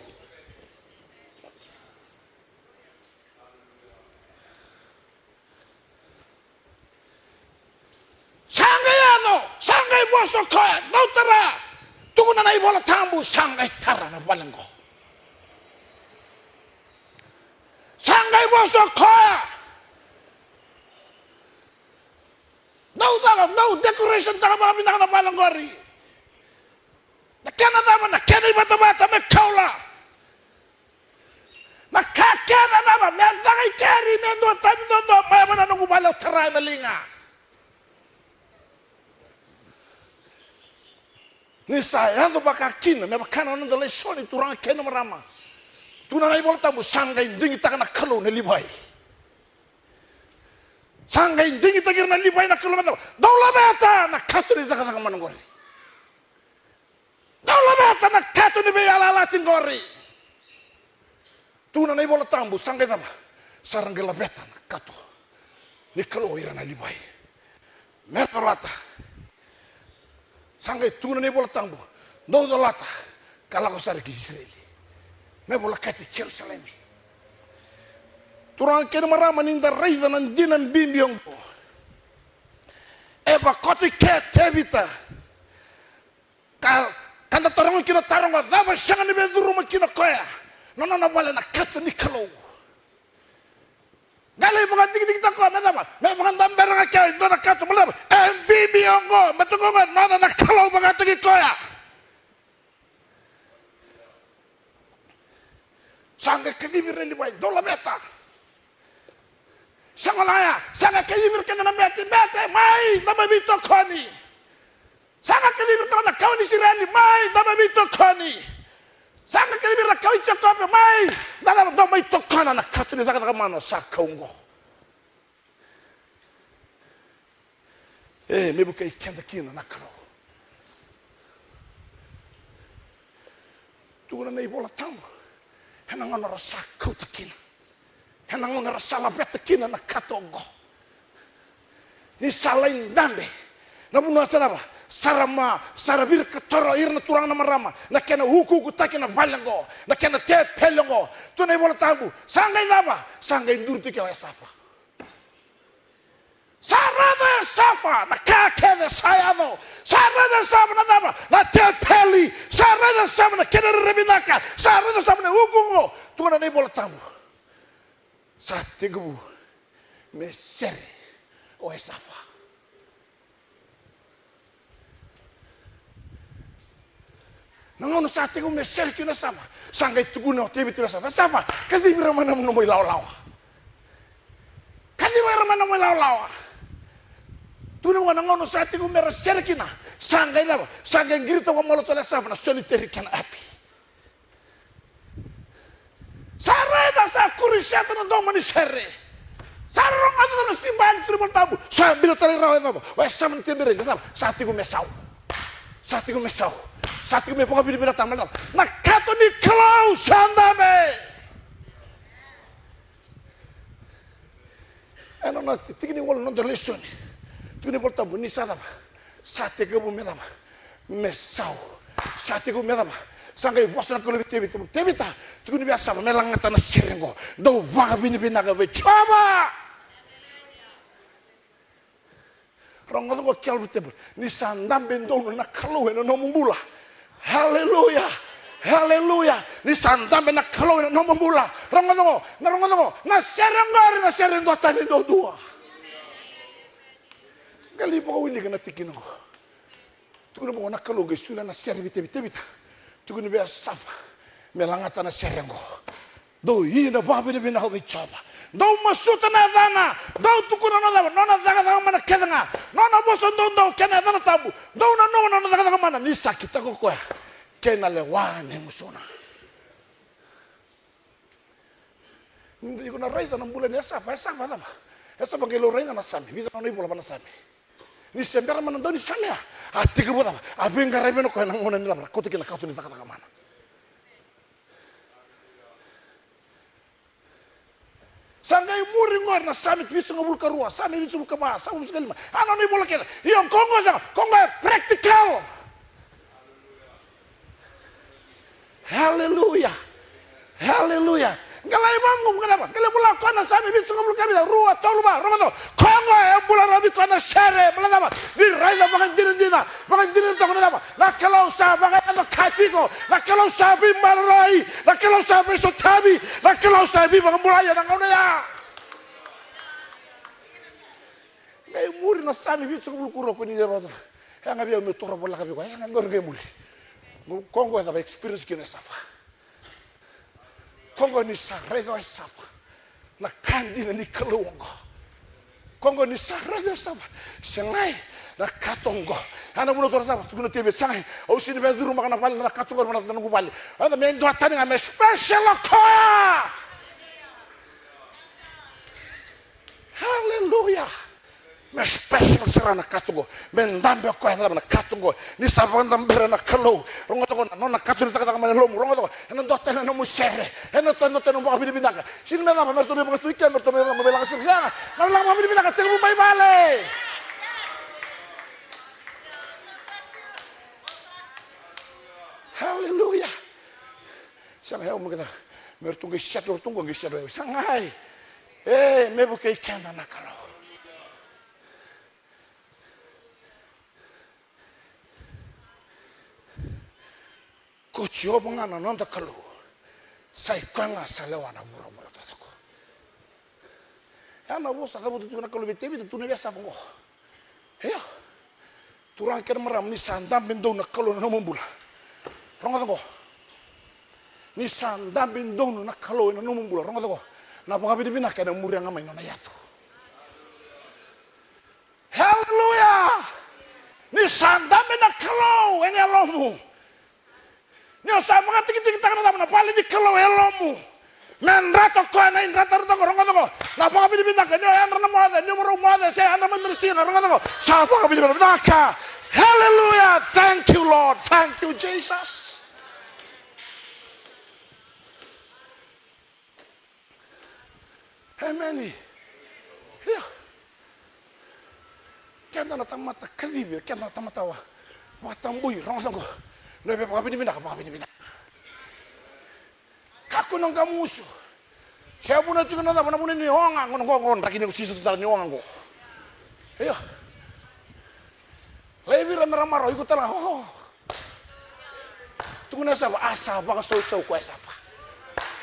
Sa qai yaco, sa qai vosa o koya, dou tara. Tukuna na iVola Tabu, sa qai tara na vale qo. Sa qai vosa o koya, dou cava, dou decoration taka vakavinaka na vale qori. Na kena cava, na kena ivatavata me kaula. Na ka kece cava me caka i keri me dua tani dodonu mai yava na noqu vale au tara ena liga. Ni sa yaco vaka kina me vaka na noda lesoni, turaga kei na marama. Tukuna na iVola Tabu sa qai digitaka na Kalou na Livai. Sa qai digitaki ira na Livai na Kalou me cava? Dou laveta na kato ni cakacaka mana qori. Dou laveta na kato ni veiyalayalati qori. Tukuna na iVola Tabu sa qai cava? Sa ra qai laveta na kato ni Kalou o ira na Livai. Me ra colata. Sa qai tukuna na iVola Tabu, dou colata ka lako sara ki Isireli me volekati Jerusalemi. Turaga kei na marama, ni da raica na dina bibi oqo. E vakoti ke Tevita. Ka, ka da taroga kina taro oqo, cava sega ni via curuma kina o koya na nona vale na kato ni Kalou? Qai lai vakadikidikitataka o koya me cava? Me vakadabera ga kea e dua na kato, me cava? E bibi oqo, me toka oqo, nona na Kalou vakataki koya. Sa qai kacivi ira na Livai, dou laveta. Sa qai laya, sa qai kacivi ira kece na bete, bete, mai da mai veitokoni. Sa qai kacivi ira tale na kawa ni Isireli, mai da mai veitokoni. Sa qai kacivi ira na kawa i Jekope, mai da cava, da mai tokona na kato ni cakacaka mana sa kau oqo. E, me vukei keda kina na Kalou. Tukuna na iVola Tabu, ena gauna ra sa kauta kina, ena gauna ra sa laveta kina na kato oqo, ni sa lai dabe. Na vanua sa cava? Sa ra ma, sa ra vira ka toro ira na turaga na marama na kena ukuukutaki na vale oqo, na kena tepeli oqo. Tukuna na iVola Tabu, sa qai cava? Sa qai duri tu ke o Esafa. Sa raica o Esafa na ka kece sa yaco. Sa raica o Esafa na cava? Na tepeli. Sa raica o Esafa na kena rere vinaka. Sa raica o Esafa na ukuuku. Tukuna na iVola Tabu, sa tekivu me sere o Esafa. Na gauna sa tekivu me sere kina o Esafa, sa qai tukuna o Tevita vei Esafa, Esafa, kacivi ira mai na nomu ilawalawa. Kacivi ira mai na nomu ilawalawa. Tukuna vua, na gauna sa tekivu me ra sere kina, sa qai cava? Sa qai qirita vakamalua tale o Esafa na soliteri kei na api. Sa raica sa kuriseta na domo ni sere. Sa rogoca na simbali, tukuna na iVola Tabu, sa biuta tale rawa e cava? O Esafa na tiberi, sa cava? Sa tekivu me sau. Sa tekivu me sau. Sa tiko me vakavinavinakataka, baleta na kato ni Kalou sa dabe. E nona tiki ni walu na noda lesoni. Tiko ni Volatabu ni sa cava? Sa tekivu me cava? Me sau. Sa tekivu me cava? Sa qai vosa na Kalou vei Tevita. Tevita, tiko ni via sava me lagata na sere qo. Dou vakavinavinaka vei Jiova. Rogoca qo, Calvary Temple, ni sa dabe donu na Kalou ena nomu bula. Haleluya. Haleluya. Ni sa dabe na Kalou ena nomu bula. Rogoca qo, na rogoca qo, na sere qori na sere duatani duadua. Qai lai vakawilika na tikina qo. Tukuna vaqo na Kalou qai solia na sere vei Tevita. Tevita, tukuna vei Asafa me lagata na sere qo. Dou ia na vakavinavinaka vei Jiova. Dou masuta na yacana. Dou tukuna na cava? Nona cakacaka mana kece ga. Nona vosa doudou kei na yacana tabu. Dou nanuma na nona cakacaka mana. Ni sa kitaka o koya kei na lewa ni gusuna. Ni iko na raica na bula ni Asafa, Asafa cava? Asafa qai laurai ga na Same, vica na nona ivola va na Same. Ni se bera mana dau ni Same ya, a tekivu cava? A veiqaravi ena koya na gauna ni cava? Na kauta kina na kato ni cakacaka mana. Sa qai muri qori na Same vitusagavulu ka rua, Same vitusagavulu ka va, Same vitusagavulu ka lima. A nona ivola kece. Io, ko qo sa, ko qo e practical. Haleluya. Haleluya. Qai lai vaqo, qai cava? Qai lai vola o koya na Same vitusagavulu ka vica, rua, tolu, va, rogoca. Ko qo e bula ravi koya na sere, bula cava? Ni raica vakadinadina, vakadinadina toka na cava? Na Kalou sa vakayaco ka tiko, na Kalou sa veimaroroi, na Kalou sa veisotavi, na Kalou sa veivakabulai ena gauna ya. Qai muri na Same vitusagavulu ka rua ko ni cava? Yaga vei au meu taura voleka vei koya, yaga qori qai muri. Ko qo e cava? Experience kina o Asafa. Ko qo ni sa raica o Asafa na ka dina ni Kalou oqo. Ko qo ni sa raica o Asafa, segai na kato oqo. A na vuna tou raica, tukuna o Tevita, segai, au sega ni via curumaka na vale, na kato oqo, na noqu vale. Raica me duatani ga, me special o koya. Haleluya. Me special sara na kato qo. Me dabe o koya na cava? Na kato qo. Ni sa vakadabera na Kalou, rogoca qo, na nona kato ni cakacaka mai na lomamu, rogoca qo, ena dua tani na nomu sere. Ena dua tani na nomu vakavinavinaka. Sega ni me cava, me ratou me vakatui ke, me ratou me cava, me veilaga sere, sega. Na lako vakavinavinaka, tekivu mai vale. Haleluya. Sega, yau me keda, me ratou qai settle, ratou qai settle. Sega, e, me vukei keda na Kalou. Ko Jiova ga na noda Kalou, sa i koya ga sa lewa na vuravura taucoko. Ya na vosa cavuta tiko na Kalou vei Tevita, tukuna vei Asafa qo. Io. Turaga kei na marama, ni sa dabe donu na Kalou ena nomu bula, rogoca qo. Ni sa dabe donu na Kalou ena nomu bula, rogoca qo. Na vakavinavinaka ena muria ga mai nona yatu. Haleluya! Ni sa dabe na Kalou ena yalomu. Ni o sa vakatikitikitaka na cava? Na vale ni Kalou e yalomu. Me drata o koya na idratadrataka, rogoca qo. Na vakavinavinaka, ni o yadra na moce, ni o varau moce, se yadra mai dua na siga, rogoca qo. Sa vakavinavinaka. Haleluya. Thank you, Lord. Thank you, Jesus. Emeni. Io. Keda na tamata kacivi, keda na tamata va, vakatabui, rogoca qo. Na via vakavinavinaka, vakavinavinaka. Kakua ni o qamusu. Se vuna tiko na cava, na vuna ni o ga qo, qo, qo, draki ni o Jisu, sa dara ni o ga qo. Io. Laivi ira me ra marau, iko tale ga, oh. Tukuna o Esafa, a sa vakasausau ko Esafa.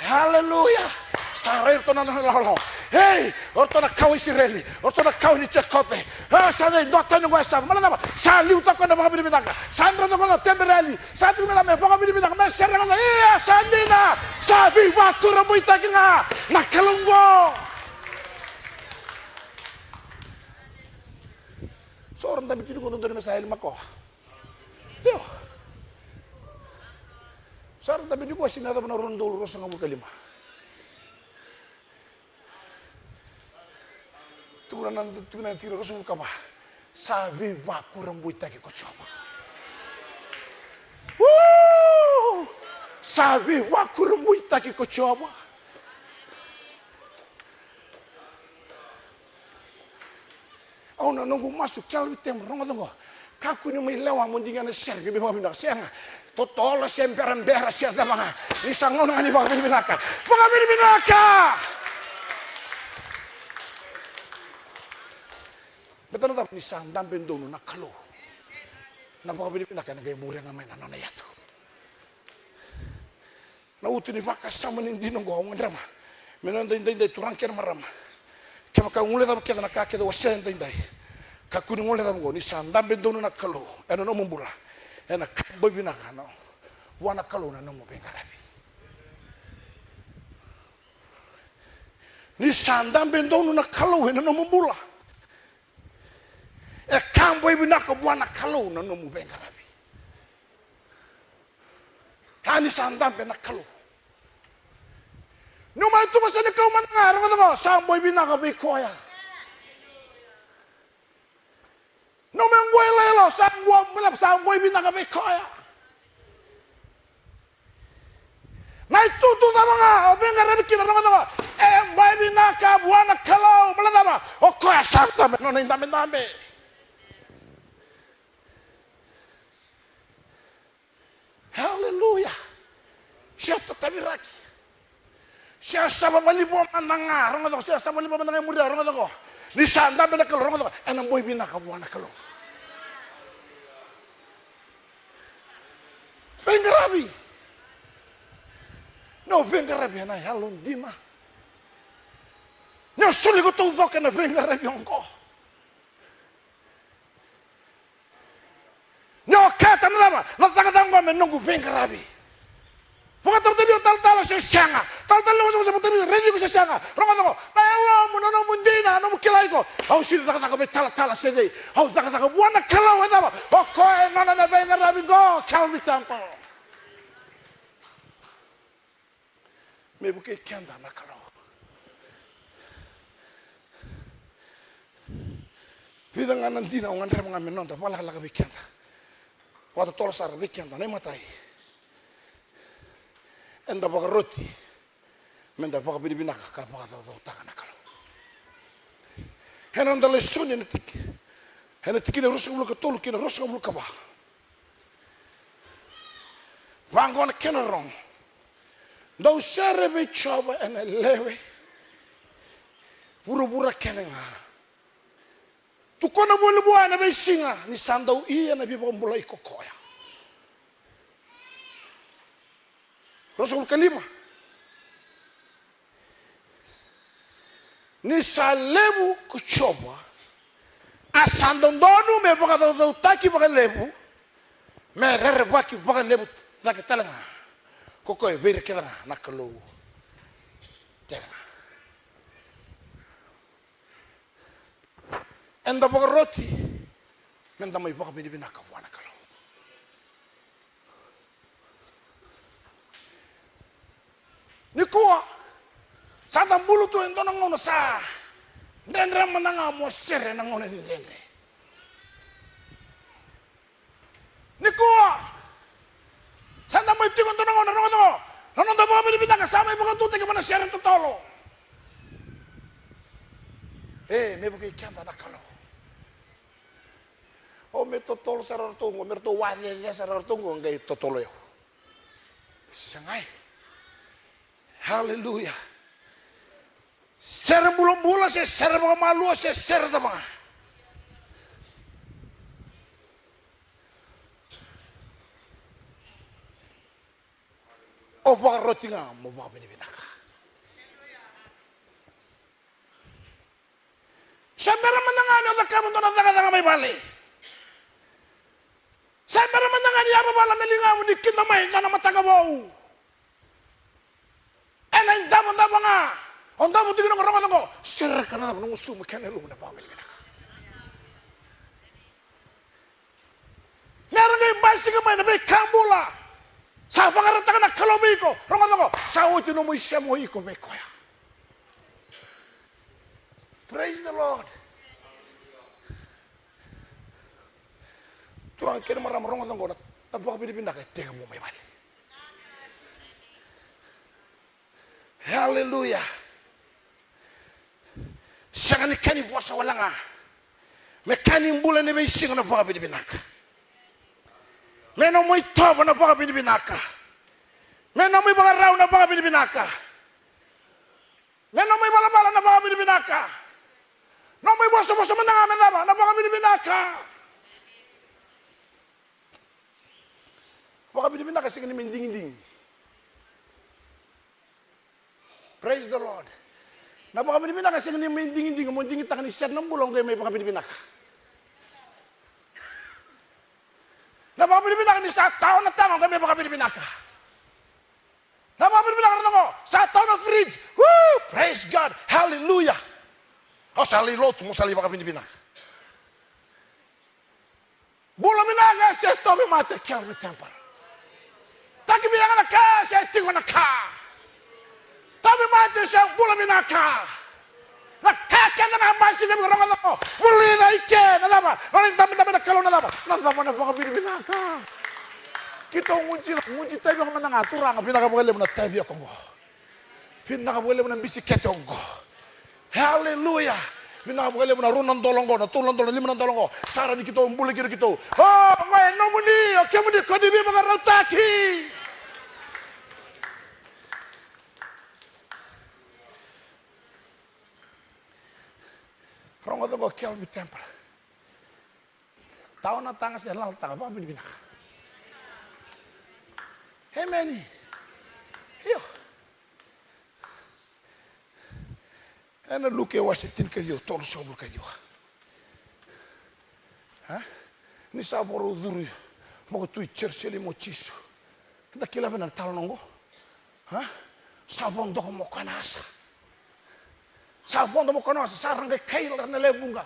Haleluya. Sa rai iratou na nona lawalawa. Ei, o iratou na kawa i Isireli, o iratou na kawa ni Jekope. A, sa dei dua tani ko Esafa. Mala cava? Sa liutaka na vakavinavinaka. Sa drau toka na tebereli. Sa tiko me cava? Me vakavinavinaka, me sere ga. Ia, sa dina. Sa veivakurabuitaki ga na Kalou qo. So ra dabe tiko qo, dodonu me sa yali makoa. Io. Sa ra dabe tiko, sega ni yacova na rua na udolu ruasagavulu ka lima. Tukuna na, tukuna na tikina ruasagavulu ka va. Sa veivakurabuitaki ko Jiova. Uu! Sa veivakurabuitaki ko Jiova. Au na noqu masu, Kelvin, temo, rogoca qo. Kakua ni mai lewa mo digana sere, ni mai vakavinaka, sega. Totolo se berabera se cava ga. Ni sa gauna ga ni vakavinavinaka. Vakavinavinaka! Baleta na cava? Ni sa dabe donu na Kalou. Na vakavinavinaka ena qai muria ga mai na nona iyatu. Na utu ni vakasama ni dina oqo au gadreva me noda idaidai, turaga kei na marama. Kevaka o guilecava kece na ka kece au wasea edaidai, kakua ni guilecava oqo, ni sa dabe donu na Kalou ena nomu bula, ena ka boi vinaka na, vua na Kalou na nomu veiqaravi. Ni sa dabe donu na Kalou ena nomu bula, e ka boi vinaka vua na Kalou na nomu veiqaravi. A, ni sa dabe na Kalou. Nomu ituva se ni kau mada ga, rogoca qo, sa boi vinaka vei koya. Nomu qo iloilo, sa qo, sa boi vinaka vei koya. Na itutu cava ga o veiqaravi kina, rogoca qo, e boi vinaka vua na Kalou. Baleta na cava? O koya sa dabe na nona idabedabe. Aleluya. Se o tataviraki, se o sava valivo mada ga, rogoca qo, se o sava valivo mada ga e muria, rogoca qo. Ni sa dabe na Kalou, rogoca qo, ena boi vinaka vua na Kalou. Veiqaravi. Ni o veiqaravi ena yalodina, ni o soli iko taucoko ena veiqaravi oqo. Ni o kaya, na cava? Na cakacaka oqo me noqu veiqaravi. Vakatavatavi o talatala se sega, talatala na wasewase, vakatavatavi, raici iko se sega. Rogoca qo, na yalomu, na nomu dina, na nomu kilai iko. Au sega ni cakacaka vei talatala se cei. Au cakacaka vua na Kalou, e cava? O koya e nona na veiqaravi qo, Calvary Temple. Me vukei keda na Kalou. Vica ga na dina au gadreva ga me noda vakalakalaka vei keda. Vakatotolo sara vei keda na imatai. Eda vakaroti meda vakavinavinaka ka vakacaucautaka na Kalou. Ena noda lesoni ena tiki, ena tikina e ruasagavulu ka tolu kei na ruasagavulu ka va. Vaqo na kena rogo. Dou sere vei Jiova ena lewe vuravura kece ga. Tukuna voli vua ena veisiga ni sa dau ia na veivakabulai ko koya. Ruasagavulu ka lima. Ni sa levu ko Jiova, a sa dodonu me vakacaucautaki vakalevu, me rerevaki vakalevu cake tale ga ko koya vei ira kece ga na kalou kece ga. Eda vakaroti meda mai vakavinavinaka vua na Kalou. Nikua sa da bulu tu e dua na gauna sa dredre mada ga mo sere ena gauna ni dredre. Nikua sa da mai tiko e dua na gauna, rogoca qo, na noda vakavinavinaka sa mai vakatutaki mai na sere totolo. E, me vukei keda na Kalou. O, me totolo sara ratou qo, me ratou wacece sara ratou qo, qai totolo au. Segai. Aleluya. Sere bulabula se sere vakamalua se sere cava ga, o vakaroti ga mo vakavinavinaka. Se bera mada ga ni o cakava dua na cakacaka mai vale. Se bera mada ga ni yavavala na ligamu ni kida mai dua na mataka vou. Ena idavodavo ga o davo tiko, na rogoca qo, sereka na cava, na gusumu kei na yalomu na vakavinavinaka. Me ra qai basika mai na veika bula sa vakarautaka na Kalou vei iko, rogoca qo, sa oti nomu isema o iko vei koya. Praise the Lord. Turaga kei na marama, rogoca qo, na vakavinavinaka e tekivu mai vale. Aleluya. Sega ni ka ni vosa wale ga. Me ka ni bula ni veisiga na vakavinavinaka. Me nomu itovo na vakavinavinaka. Me nomu ivakarau na vakavinavinaka. Me nomu ivalavala na vakavinavinaka. Nomu ivosavosa mada ga me cava, na vakavinavinaka. Vakavinavinaka sega ni me digidigi. Praise the Lord. Na vakavinavinaka sega ni me digidigi, mo digitaka ni sere na bula, o qai me vakavinavinaka. Na vakavinavinaka ni sa tawa na taga, o qai me vakavinavinaka. Na vakavinavinaka na qo, sa tawa na fridge. Woo! Praise God. Hallelujah. Au sa lai lotu, mo sa lai vakavinavinaka. Bula vinaka se tauvimate Calvary Temple. Taki vei yaga na ka se tiko na ka. Tauvimate se bula vinaka. Na ka kece ga basika vei iko, rogoca qo. Vulica i ke na cava? Na nona idabedabe na Kalou na cava? Na cava na vakavinavinaka? Keitou guci, guci tavioka mada ga, Turaga, vinaka vakalevu na tavioka qo. Vinaka vakalevu na bisikete oqo. Haleluya. Vinaka vakalevu na rua na dola oqo, na tolu na dola, na lima na dola oqo. Sa rawa ni keitou bula kina keitou. O, oqo e nomuni, o kemuni ko ni veivakarautaki. Rogoca oqo, Calvary Temple. Tawa na taga se lala taga, vakavinavinaka. Emeni. Io. Ena Luke wase tinikaciwa, tolusagavulu kaciwa. A? Ni sa vakarau curu vakatu i Jerusalemi o Jisu. Da kila vei na talanoa oqo. A? Sa vodo mo koya na asa. Sa vodo mo koya na asa, sa ra qai kaila na lewe vuqa.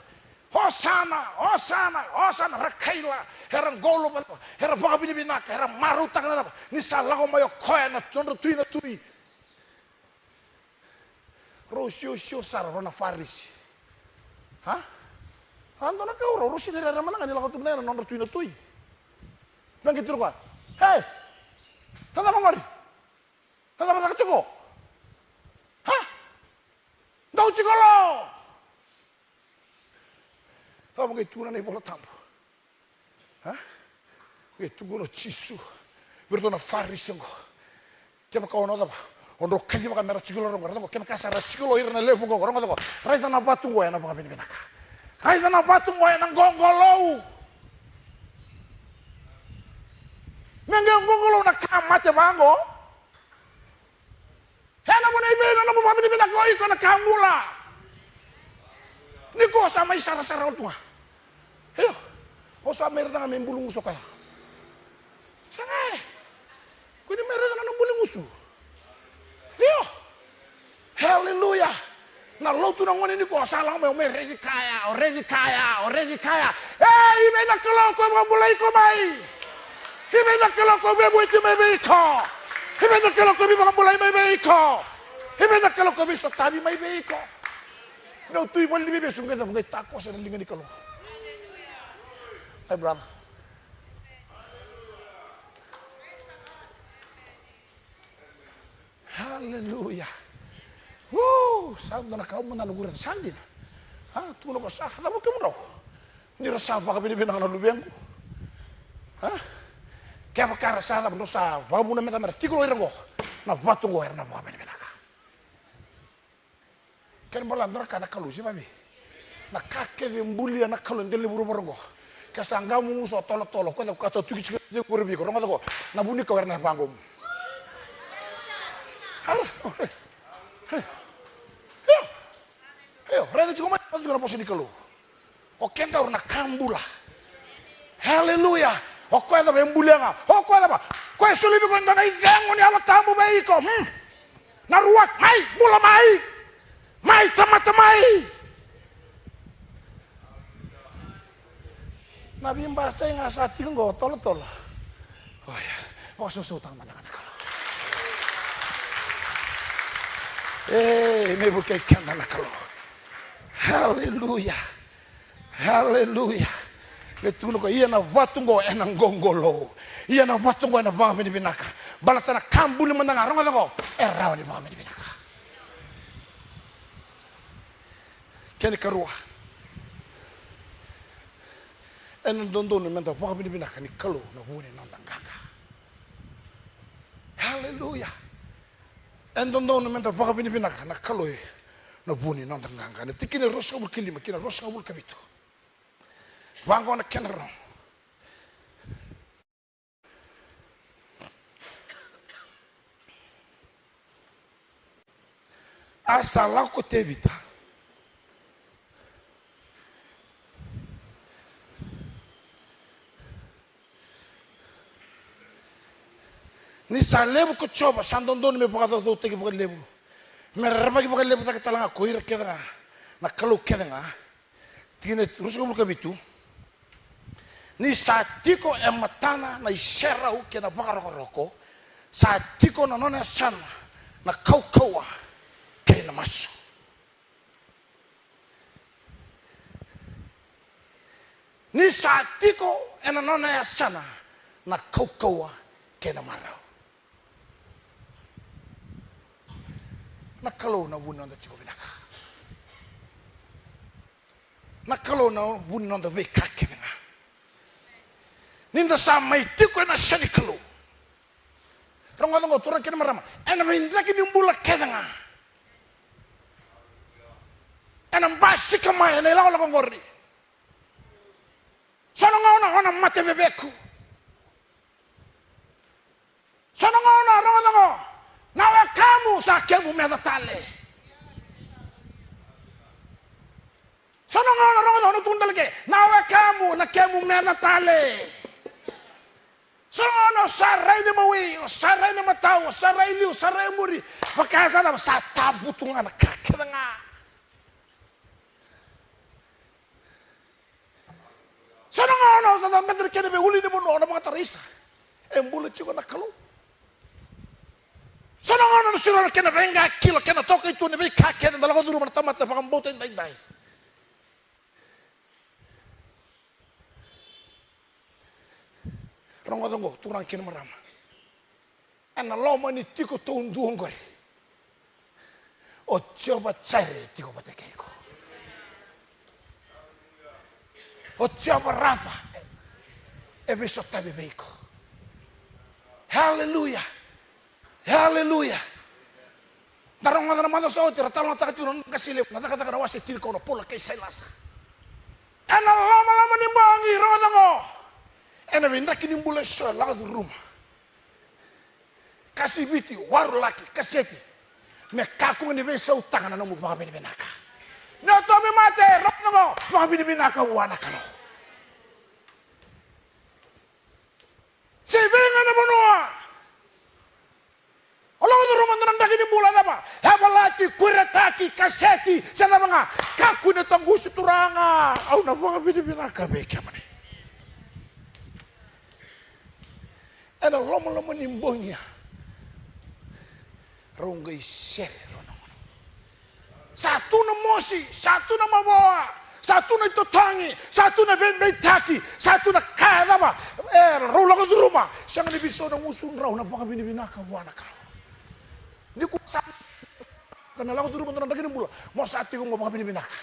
Osana, Osana, Osana, ra kaila, era qolo, era vakavinavinaka, era marautaka na cava? Ni sa lako mai o koya na nodra Tui na tui. Rau siosio sara rau na Farisi. A? A dua na ka rau, rau sega ni rere mada ga ni lako tu mada ga na nodra Tui na tui. Me qai tukuna o koya, "Ei, na cava qori? Na cava caka tiko? A? Dau tiko lo?" Cava qai tukuna na iVola Tabu? A? Qai tukuna o Jisu vei iratou na Farisi oqo, "Kevaka o na cava, o drau kacivaka me ra tiko lo, rogoca qo, kevaka sa ra tiko lo ira na lewe vuqa oqo, rogoca qo, raica na vatu oqo ena vakavinavinaka. Raica na vatu oqo ena qoqolou. Me qai qoqolou na ka mate vaqo." Ena vuna i vei na nomu vakavinavinaka o iko na ka bula? Ni ko sa mai sarasara oti ga. Io. O sa mai raica ga me bulugusu o koya. Sega e. Ko ni mai raica na nomu bulugusu. Io. Haleluya. Na lotu na gone ni ko sa lako mai, o mai raici kaya, o raici kaya, o raici kaya. E, i vei na Kalou ko vakabulai iko mai? I vei na Kalou ko veivueti mai vei iko? I vei na Kalou ko veivakabulai mai vei iko? I vei na Kalou ko veisotavi mai vei iko? Dou tu i vale ni veivesu, qai cava, qai takoso ena liga ni Kalou. My brother. Haleluya. Uu, sa dua na ka au mada na kura, sa dina. A, tukuna ko sa, cava kemudrau? Ni ra sa vakavinavinaka na luvequ. A? Kevaka ra sa cava, drau sa vakavuna me cava, me ra tiko lo ira qo. Na vatu qo era na vakavinavinaka. Kena ibalebale dua na ka na Kalou, se vavei? Na ka kece e bulia na Kalou e dela ni vuravura oqo. Ke sa qai mumu so tolotolo, ko cava, ka tau tuki tiko e cegu vei iko, rogoca qo. Na vunikau era na vaqo. Io. Io, raica tiko mai, raica tiko na vosa ni Kalou. O kedaru na ka bula. Haleluya. O koya cava e bulia ga? O koya cava? Koya e soli vei iko e dua na icegu ni Yalo Tabu vei iko. Hmm. Na rua, mai, bula mai. Mai, tamata mai. Na veibasai ga sa tiko qo, tolotolo. Oya, vakasausautaka mada ga na Kalou. E, me vukei keda na Kalou. Haleluya. Haleluya. E tukuna ko, ia na vatu qo ena qoqolou. Ia na vatu qo ena vakavinavinaka. Baleta na ka buli mada ga, rogoca qo, e rawa ni vakavinavinaka. Kena ikarua, ena dodonu meda vakavinavinaka ni Kalou na vu ni noda qaqa. Haleluya. Ena dodonu meda vakavinavinaka na Kalou na vu ni noda qaqa. Na tikina e ruasagavulu ka lima kei na ruasagavulu ka vitu. Vaqo na kena rogo. A sa lako ko Tevita. Ni sa levu ko Jiova, sa dodonu me vakacaucautaki vakalevu, me rerevaki vakalevu cake tale ga ko ira kece ga na kalou kece ga. Tikina e ruasagavulu ka vitu. Ni sa tiko e matana na iserau kei na vakarokoroko, sa tiko na nona yasana na kaukauwa kei na masu. Ni sa tiko ena nona yasana na kaukauwa kei na marau. Na Kalou na vu ni noda tiko vinaka. Na Kalou na vu ni noda veika kece ga. Ni da sa mai tiko ena yasa ni Kalou. Rogoca oqo, turaga kei na marama, ena veidraki ni bula kece ga. Ena basika mai ena ilakolako oqori. So na gauna o na mate veveku. So na gauna, rogoca oqo, na wekamu sa kemu meca tale. So na gauna, rogoca oqo, na tukuna tale ke, na wekamu na kemu meca tale. So na gauna o sa rai na imawi, o sa rai na imatau, o sa rai liu, o sa rai muri. Vaka sa cava, sa tavutu ga na ka kece ga. So na gauna o sa cabeta na kena veiulunivanua, o na vakatara isa. E bula tiko na Kalou. So na gauna o na siro na kena veiqakilo, kena toka i tu na veika kece da lako curuma na tamata vakabauta edaidai. Rogoca oqo, turaga kei na marama. Ena loma ni tiko taudua oqori, o Jiova Jaire e tiko vata kei iko. O Jiova Rafa e veisotavi vei iko. Haleluya. Haleluya. Da rogoca na macawa sa oti, ra talanoataka tiko na qase levu, na Cakacaka na wase tinikaono, Paula kei Sailasa. Ena lomaloma ni bogi, rogoca oqo, ena veidraki ni bula eso e lako curuma. Kasiviti, warulaki, kaseti. Me kakua ni veisautaka na nomu vakavinavinaka. Ni o tauvimate, rogoca oqo, vakavinavinaka vua na Kalou. Se vei ga na vanua o lako curuma dua na draki ni bula, cava? Yavalati, kuretaki, kaseti, se cava ga. Kakua ni taqusi, Turaga, au na vakavinavinaka vei kemuni. Ena lomaloma ni bogi ya, rau qai sere rau na gone. Sa tu na mosi, sa tu na mavoa, sa tu na itotogi, sa tu na veibeitaki, sa tu na ka e cava, e rau lako curuma. Sega ni veisau na gusudrau na vakavinavinaka vua na Kalou. Ni ko sa ka na lako curuma dua na draki ni bula, mo sa tiko mo vakavinavinaka.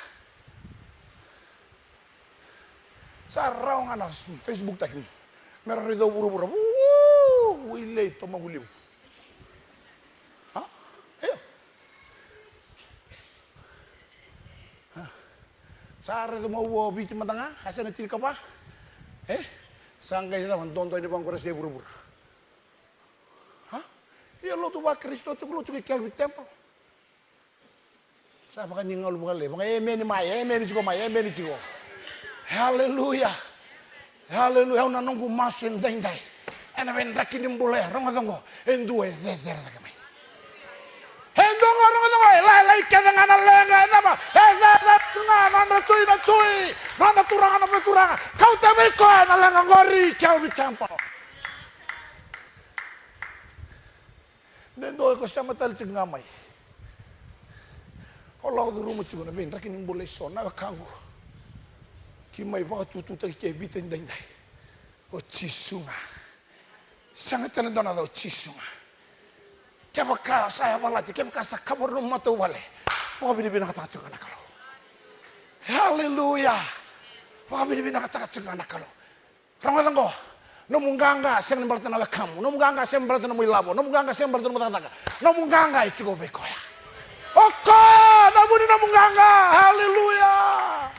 Sa rawa ga na Facebook taki me ra raica o vuravura. Vuu, ilei tomagu liu. A? Io. A. Sa raica mai o Viti mada ga, a sa na tinikava. E? Sa qai cava, dodonu ni vaqorese e vuravura. A? Ia lotu vaKarisito tiko, lotu tiko i Calvary Temple. Sa vaka ni galu vakalailai, vaka emeni mai, emeni tiko mai, emeni tiko. Haleluya. Haleluya. Au na noqu masu edaidai. Ena veidraki ni bula ya, rogoca oqo, e dua e cecere cake mai. E dua ga, rogoca oqo, e lailai kece ga na leqa, e cava, e cecere tu ga, nodra tui na tui, nodra turaga na turaga. Kauta vei koya na leqa qori, Calvary Temple. De dua ko sema tale tiko ga mai. O lako curuma tiko na veidraki ni bula eso, na wekaqu. Ki mai vakatututaki ke Viti edaidai. O Jisu ga. Sega tale dua na ca, o Jisu ga. Kevaka sa yavalati, kevaka sa kava na nomu matavuvale, vakavinavinakataka tiko ga na Kalou. Haleluya. Vakavinavinakataka tiko ga na Kalou. Rogoca qo. Nomu qaqa sega ni baleta na wekamu. Nomu qaqa sega ni baleta nomu ilavo. Nomu qaqa sega ni baleta nomu cakacaka. Nomu qaqa e tiko vei koya. O koya na vu ni nomu qaqa. Haleluya.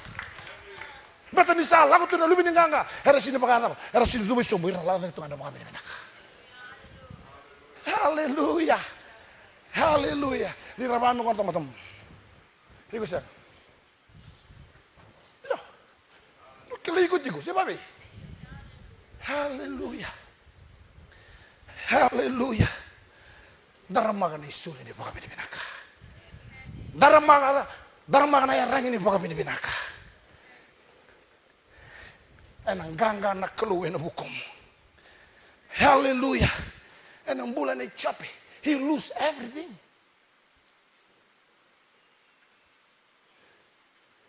Baleta ni sa lako tu na luve ni qaqa, era sega ni vakacava, era sega ni cuva i sobu, era lako cake tu ga na vakavinavinaka. Haleluya. Haleluya. Ni ra vaka me qo na tamata. Iko sega. Io. No kilai iko tiko, se vavei. Haleluya. Haleluya. Daramaka na isulu ni vakavinavinaka. Daramaka, daramaka na iyaragi ni vakavinavinaka. Ena qaqa na Kalou ena vukumu. Haleluya. Ena bula nei Jope. He lose everything.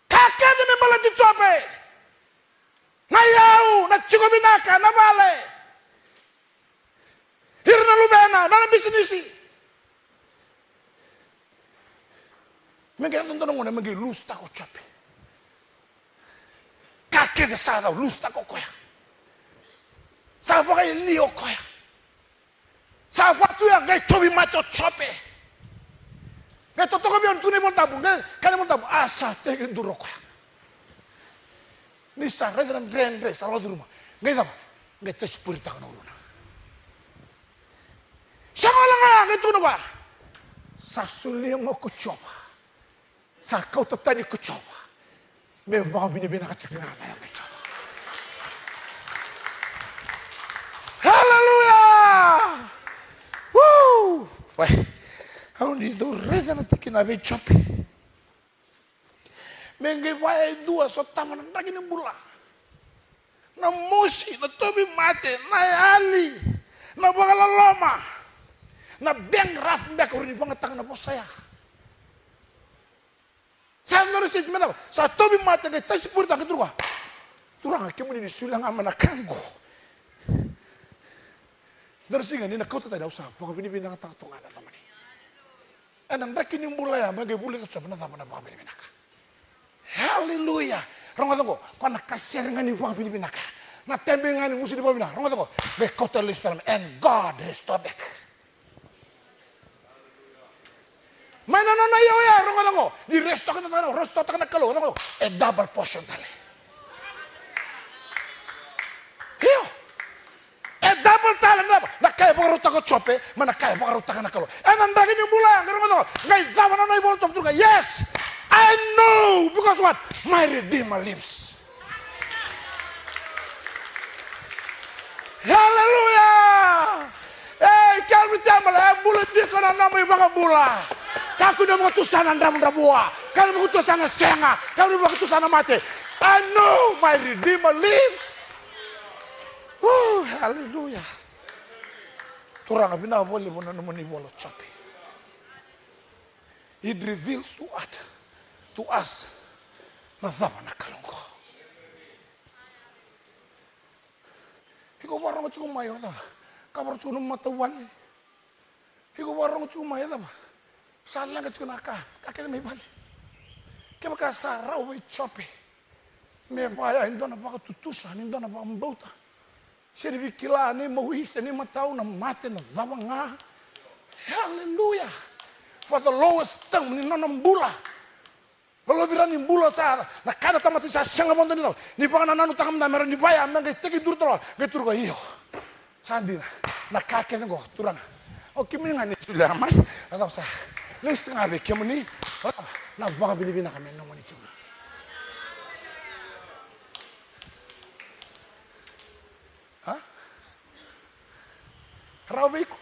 Ka kece me baleti Jope. Na iyau, na tiko vinaka, na vale. Ira na luvena, na, na bisinisi. Me qai yaco dua na gauna me qai lusitaka o Jope. Ka kece sa cau, lusitaka o koya. Sa vakayalia o koya. Sa vaka tu ya, qai tauvimate o Jope. Qai totoka vei au, tukuna na iVolatabu, qai kaya na iVolatabu, a sa tekiduru o koya. Ni sa raica na dredre sa lako curuma, qai cava? Qai tasipuritaka na uluna. Sa gole ga, qai tukuna vua, sa solia mai ko Jiova. Sa kauta tani ko Jiova. Me vakavinavinaka tiko ga na yaca i Jiova. Haleluya! Woo! Wai, au ni dau raica na tikina vei Jope. Me qai vaya e dua, sotava na draki ni bula. Na mosi, na tauvimate, na yali, na vakaloloma, na bankrupt beka, rawa ni vakayagataka na vosa ya. Sa dua na stage me cava? Sa tauvimate, qai tasipuritaka, qai tukuna vua, Turaga, kemuni ni solia ga mai na ka qo. Dua na siga ni na kauta tani, au sa vakavinavinakataka toka ga na yacamuni. Ena draki ni bula ya, me qai vulica o Jope na cava? Na vakavinavinaka. Haleluya. Rogoca qo, koya na kasere ga ni vakavinavinaka. Na tebe ga ni gusu ni vakavinavinaka. Rogoca qo, qai kauta lesu tale mai. And God restore back. Mai na nona iyau ya, rogoca qo. Ni restore-taka na, restore-taka na Kalou, rogoca qo. E double portion tale. Io. E double tale na, na ka e vakarautaka o Jope, mai na ka e vakarautaka na Kalou. Ena draki ni bula ya, qai rogoca qo, qai cava na nona ivola toka, tukuna, yes, I know, because what? My Redeemer lives. Hallelujah! Ei, Calvary Temple, e bula tiko na nomu iVakabula. Kakua ni vakatusa na dravudravua, kakua ni vakatusa na sega, kakua ni vakatusa na mate. I know my Redeemer lives. Oh, hallelujah. Turaga, vinaka vakalevu na nomuni ivola o Jope. It reveals to us, to us, na cava na Kalou qo. Iko vakarorogo tiko mai o cava? Ka vakarorogo tiko na matavuvale. Iko vakarorogo tiko mai e cava? Sa leqa tiko na ka, ka kece mai vale. Kevaka sa rawa vei Jope me vaya e dua na vakatutusa ni dua na vakabauta, se ni veikilai, ni mawi, se ni matau, na mate, na cava ga. Hallelujah. For the lowest term ni nona bula. Lolovira ni bula sa, na ka na tamata sa sega vodo ni cava, ni vakanananutaka mada me rawa ni vaya, me qai tekiduru tale, qai tukuna, io. Sa dina. Na ka kece qo, Turaga. O kemuni ga ni solia mai, a cava sa. Lesu ga vei kemuni, na vakavinavinaka me nomuni tu ga. A? Rawa vei iko.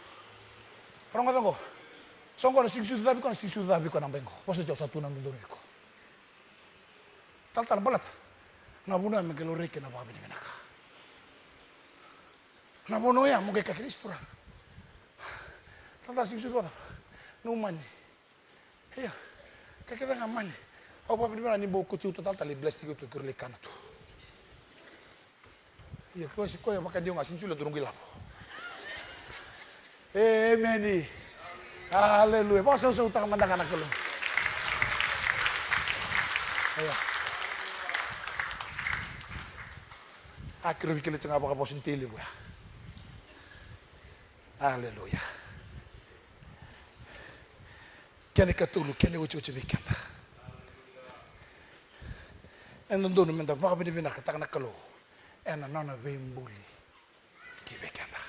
Rogoca qo. So qo na siga ni sucu cavu iko, na siga ni sucu cavu iko na bai qo. Vosoti au, sa tu na dodonu vei iko. Talatala baleta na vanua ya me qai laurai kina na vakavinavinaka. Na vanua ya mo qai kaya kina, Turaga. Talatala, siga ni sucu cavu. No money. Ia, ka kece ga mani. Au vakavinavinaka ni bau kauti au tu talatala, lai bless tiko tu, keu lai kana tu. Ia, koya se koya vakadeu ga, sega ni solia dua noqu ilavo. Emeni. Aleluya. Vakasausautaka mada ga na Kalou. Ia. A keirau veikilai tiko ga vakavosa ni tei levu ya. Aleluya. Kena ikatolu, kena iotioti vei keda. E dodonu meda vakavinavinakataka na Kalou ena nona veibuli ki vei keda.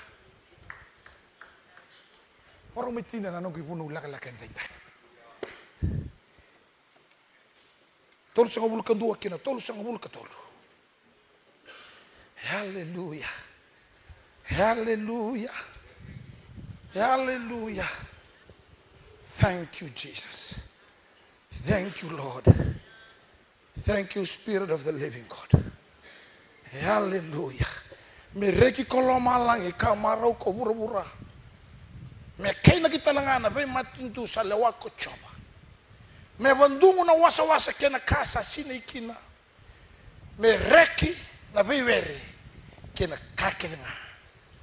Marau mai tini na noqu ivunau lekaleka edaidai. Tolusagavulu ka dua kina tolusagavulu ka tolu. Aleluya. Aleluya. Aleluya. Thank you, Jesus. Thank you, Lord. Thank you, Spirit of the living God. Aleluya. Me reki ko lomalagi, ka marau ko vuravura. Me kainaki tale ga na veimatanitu sa lewa ko Jiova. Me vadugu na wasawasa kei na ka sa sinai kina. Me reki na veiwere kei na ka kece ga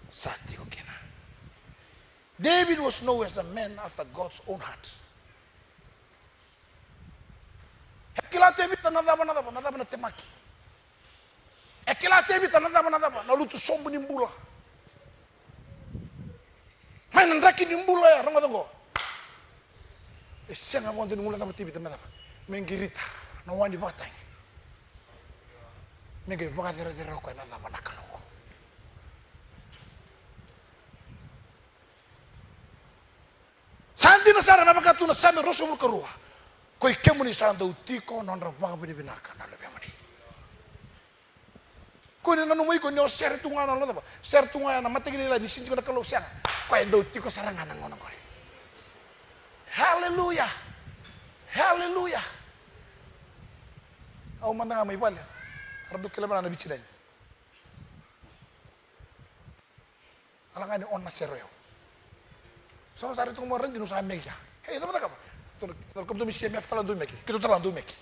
sa tiko kina. David was known as a man after God's own heart. E kila Tevita na cava, na cava, na cava na temaki. E kila Tevita na cava, na cava na lutu sobu ni bula. Mai na draki ni bula ya, rogoca oqo. E sega vakadua ni guilecava Tevita me cava? Me qirita na wa ni vakatagi. Me qai vakacerecerei koya na cava na Kalou oqo. Sa dina sara na vaka tu na Same ruasagavulu ka rua. Koi kemuni sa dau tiko nodra vakavinavinaka na luvemuni. Ko ni nanuma iko ni o sere tu ga na lolocava, sere tu ga na mataqali lailai ni sega ni tiko na Kalou, sega. Koya e dau tiko sara ga na gauna qori. Haleluya. Haleluya. Au mada ga mai vale. Era dau kele mana na vicinani. A lagani o na sero yau. Sa na sa rai tu mo rai dina sa meki ya. Hei, cava cakava? Keitou, keitou mai C M F tale dau meki. Keitou tale dau meki.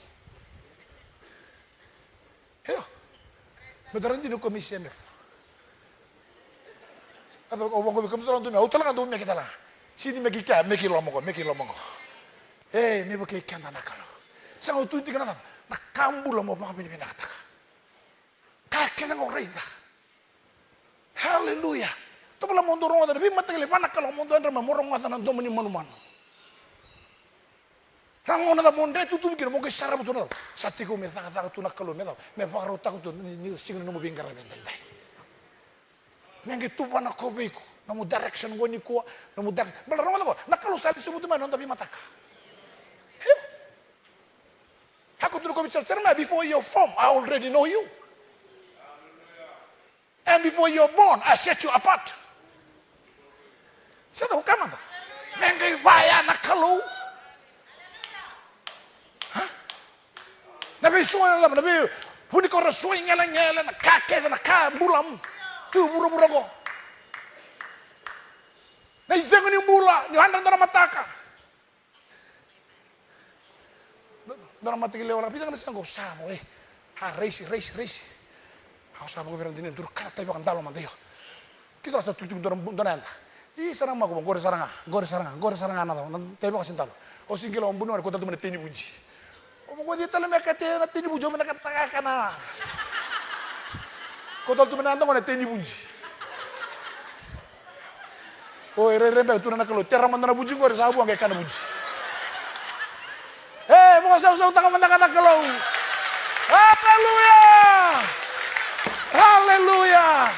Hei, o. Me tara dina ko mai C M F. A cava o vangu keitou tale dau meki. Au tale dau meki tale. Sini meki kea, meki loma ko, meki loma ko. Ei, me vukei keda na Kalou. Sa ga tu tiko na cava? Na ka bula mo vakavinavinakataka. Ka kece ga o raica. Haleluya. Tovolea mo dou rogoca na veimataqali va na Kalou mo dou yadra mai mo rogoca na domo ni manumanu. Na gauna cava mo dre tutuvi kina mo qai sarava tu na cava sa tiko me cakacaka tu na Kalou me cava me vakarautaka tu ni, ni siga na nomu veiqaravi edaidai. Me qai tuvana ko vei iko nomu direction qo nikua, nomu direction. Bala rogoca qo, na Kalou sa lesuva tu mai na noda veimataka. Io. Hako tu na ko vei Jeremiah, before you form, I already know you. And before you're born, I set you apart. Sa da kamata. Me qai vaya na Kalou. Ha? Na veisua na lama, na vei vuni ko ra sua i ngelengele, na ka kece, na ka bula tu vuravura ko. Na icegu ni bula, ni o yadra dua na mataka. Dua na mataqali lewa laka, vica ga na siga qo, sa vo, e. A, raisi, raisi, raisi. Au sa vo, vira dina, duru kana tai vaka dalo mada, io. Keitou sa tukituki dua na, dua na yada. I, sa na mako, qori sara ga, qori sara ga, qori sara ga na cava, na tai vaka se dalo. Au sega ni kila, au bunua, ko tale tu mai na tei ni vuji. O, mo ko cei tale me kate na tei ni vuji, o me na kate na kakana. Ko tale tu mai na yada qo na tei ni vuji. O, e rairai beka tu na Kalou, tera mada na vuji qori, sa vua qai kana vuji. E, mo sausautaka mada ga na Kalou. Aleluya! Aleluya!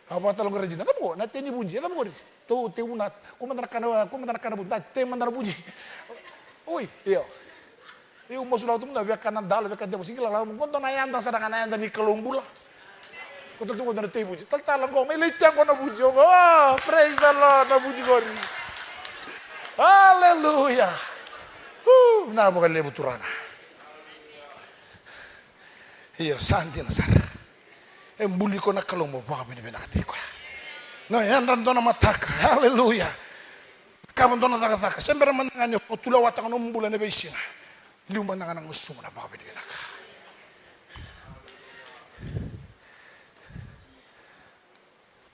A vaka tale qori Regina, cava qo, na tei ni vuji, cava qori? Tou tei vuna, ko mada na kana, ko mada na kana vuji, da tei mada na vuji. Oi, io. Io, masulaka tu mada, via kana dalo, via kana devo, sigi lala, mo dua na yada sara ga na yada ni Kalou bula. Ko tale tu qo dua na tei vuji, talatala qo, mai lai tei qo na vuji, qo, oh, praise the Lord, na vuji qori. Aleluya. Uh, na vakalevu Turaga. Io, sa dina sara. E buli iko na Kalou mo vakavinavinakataki koya. Na yadra dua na mataka. Aleluya. Cakava dua na cakacaka. Se bera mada ga ni o tulewataka nomu bula ena veisiga. Liu mada ga na gusumu na vakavinavinaka.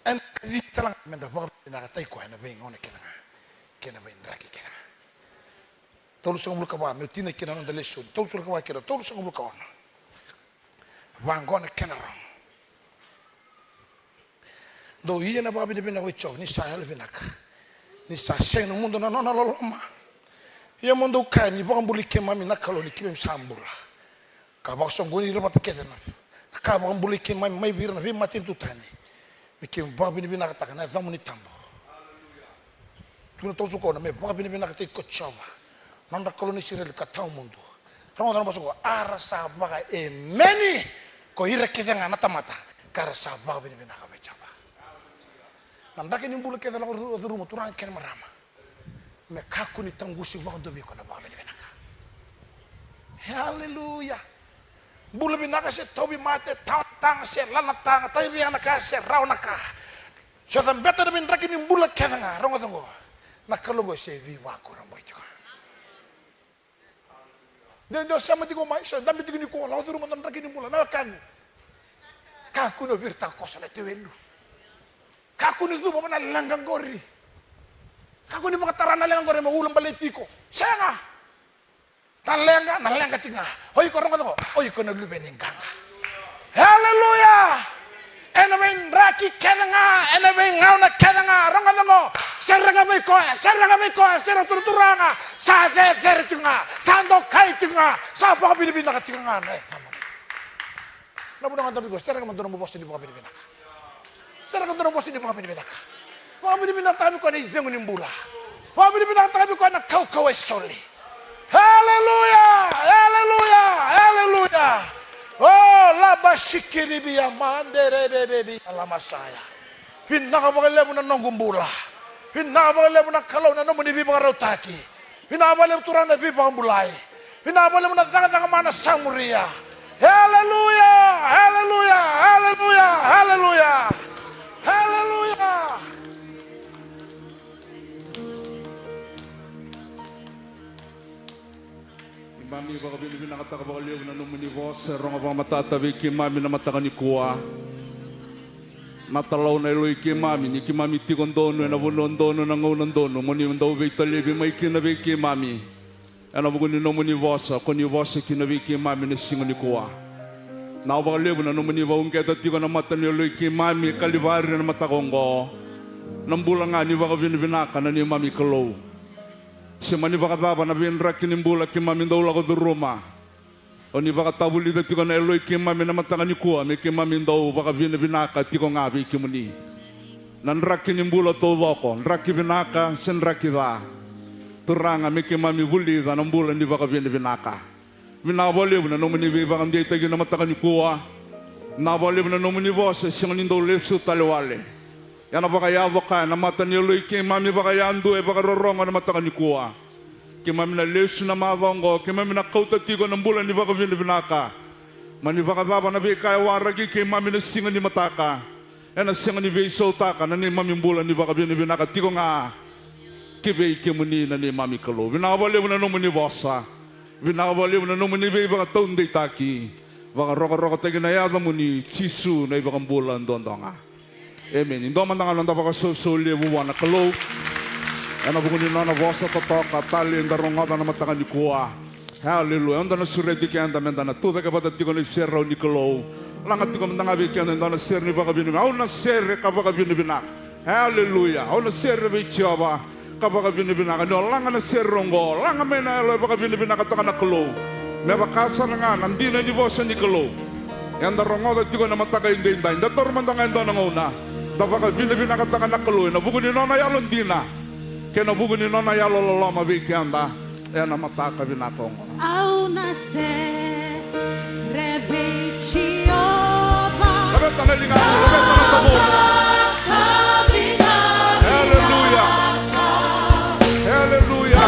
Eda kacivi tale ga meda vakavinavinakataki koya ena veigauna kece ga kei na veidraki kece ga. tolusagavulu ka va, meu tinia kina na noda lesoni, tolusagavulu ka va kei na tolusagavulu ka ono. Vaqo na kena rogo. Dou ia na vakavinavinaka vei Jiova, ni sa yalovinaka, ni sa sega ni mudu na nona loloma. Ia mo dou kaya, ni vakabulai keimami na Kalou, ni keimami sa bula, ka vakasoqoni ira vata kece na, na ka vakabulai keimami mai vei ira na veimatanitu tani, me keimami vakavinavinakataka na yacamuni tabu. Tukuna tolusagavulu ka ono, me vakavinavinakataki ko Jiova, nodra Kalou na Isireli ka tawamudu. Rogoca na vosa oqo, a ra sa vakaemeni ko ira kece ga na tamata ka ra sa vakavinavinaka vei Jiova. Na draki ni bula kece lako curuma, turaga kei na marama, me kakua ni taqusi vakadua vei iko na vakavinavinaka. Haleluya. Bula vinaka se tauvimate, tawa na taga se lala na taga, tauvi na ka se rawa na ka, se o cabeta na veidraki ni bula kece ga, rogoca oqo, na Kalou oqo e se veivakurabui tiko. De, de o sema tiko mai, se o dabe tiko nikua, lako curuma na draki ni bula, na wekaqu. Kakua ni o viritaka koso na tevelu. Kakua ni cuva vua na leqa qori. Kakua ni vakatara na leqa qori me ulabaleti iko. Sega. Na leqa, na leqa tiko ga. O iko, rogoca oqo, o iko na luve ni qaqa. Haleluya. Ena veidraki kece ga, ena veigauna kece ga, rogoca oqo, sereka vei koya, sereka vei koya, sereka, turaturaga, sa cecere tiko ga, sa dokai tiko ga, sa vakavinavinaka tiko ga na yacamuni. Na vanua ga dabe iko, sereka mada nomu vosa ni vakavinavinaka. Sereka mada nomu vosa ni vakavinavinaka. Vakavinavinakataka vei koya na icegu ni bula. Vakavinavinakataka vei koya na kaukauwa e soli. Haleluya, haleluya, haleluya. O labasikiribia manderebebebia lamasaya. Vinaka vakalevu na noqu bula. Vinaka vakalevu na Kalou na nomuni veivakarautaki. Vinaka vakalevu Turaga na veivakabulai. Vinaka vakalevu na cakacaka mana sa muria. Haleluya, haleluya, haleluya, haleluya, haleluya. Keimami vakavinavinakataka vakalevu na nomuni vosa e rogo vakamatata vei keimami na mataka nikua. Na talou na yaloi keimami, ni keimami tiko donu ena vanua donu, na gauna donu, mo ni dau veitalevi mai kina vei keimami. Ena vuku ni nomuni vosa ko ni vosa kina vei keimami na siga nikua. Vinaka vakalevu na nomuni vakauqeta tiko na mata ni yaloi keimami e Kalivari ena mataka oqo. Na bula ga ni vakavinavinaka na neimami Kalou. Se mani vakacava na veidraki ni bula keimami dau lako curuma, o ni vakatavulica tiko na yaloi keimami na mataka nikua me keimami dau vakavinavinaka tiko ga vei kemuni. Na draki ni bula taucoko, draki vinaka se draki ca, Turaga, me keimami vulica na bula ni vakavinavinaka. Vinaka vakalevu na nomuni veivakadeitaki na mataka nikua. Vinaka vakalevu na nomuni vosa e sega ni dau lesu tale wale. Ena vakayaco kaya na mata ni yaloi keimami vakayadua e vakarorogo ena mataka nikua. Keimami na lesu na macawa oqo, keimami na kauta tiko na bula ni vakavinavinaka. Mani vakacava na veika e waraki keimami na siga ni mataka, ena sega ni veisautaka na neimami bula ni vakavinavinaka tiko ga ki vei kemuni na neimami Kalou. Vinaka vakalevu na nomuni vosa. Vinaka vakalevu na nomuni veivakataudeitaki. Vakarokorokotaki na yacamuni, Jisu na iVakabula duadua ga. Emeni. Dua mada ga na noda vakasausau levu vua na Kalou ena vuku ni nona vosa totoka talei eda rogoca na mataka nikua. Haleluya. Eda na sureti keda meda na tucake vata tiko na iserau ni Kalou. Laga tiko mada ga vei keda e dua na sere ni vakavinavinaka. Au na sere ka vakavinavinaka. Haleluya. Au na sere vei Jiova ka vakavinavinaka. Ni o laga na sere oqo, laga mai na yalo e vakavinavinakataka na Kalou. Me vaka sara ga na dina ni vosa ni Kalou eda rogoca tiko ena mataka edaidai. Da taura mada ga e dua na gauna da vakavinavinakataka na Kalou ena vuku ni nona yalodina kei na vuku ni nona yalololoma vei keda ena mataka vinaka oqo. Au na sere vei Jiova. Laveta na ligana, laveta na tavona. Haleluya. Haleluya.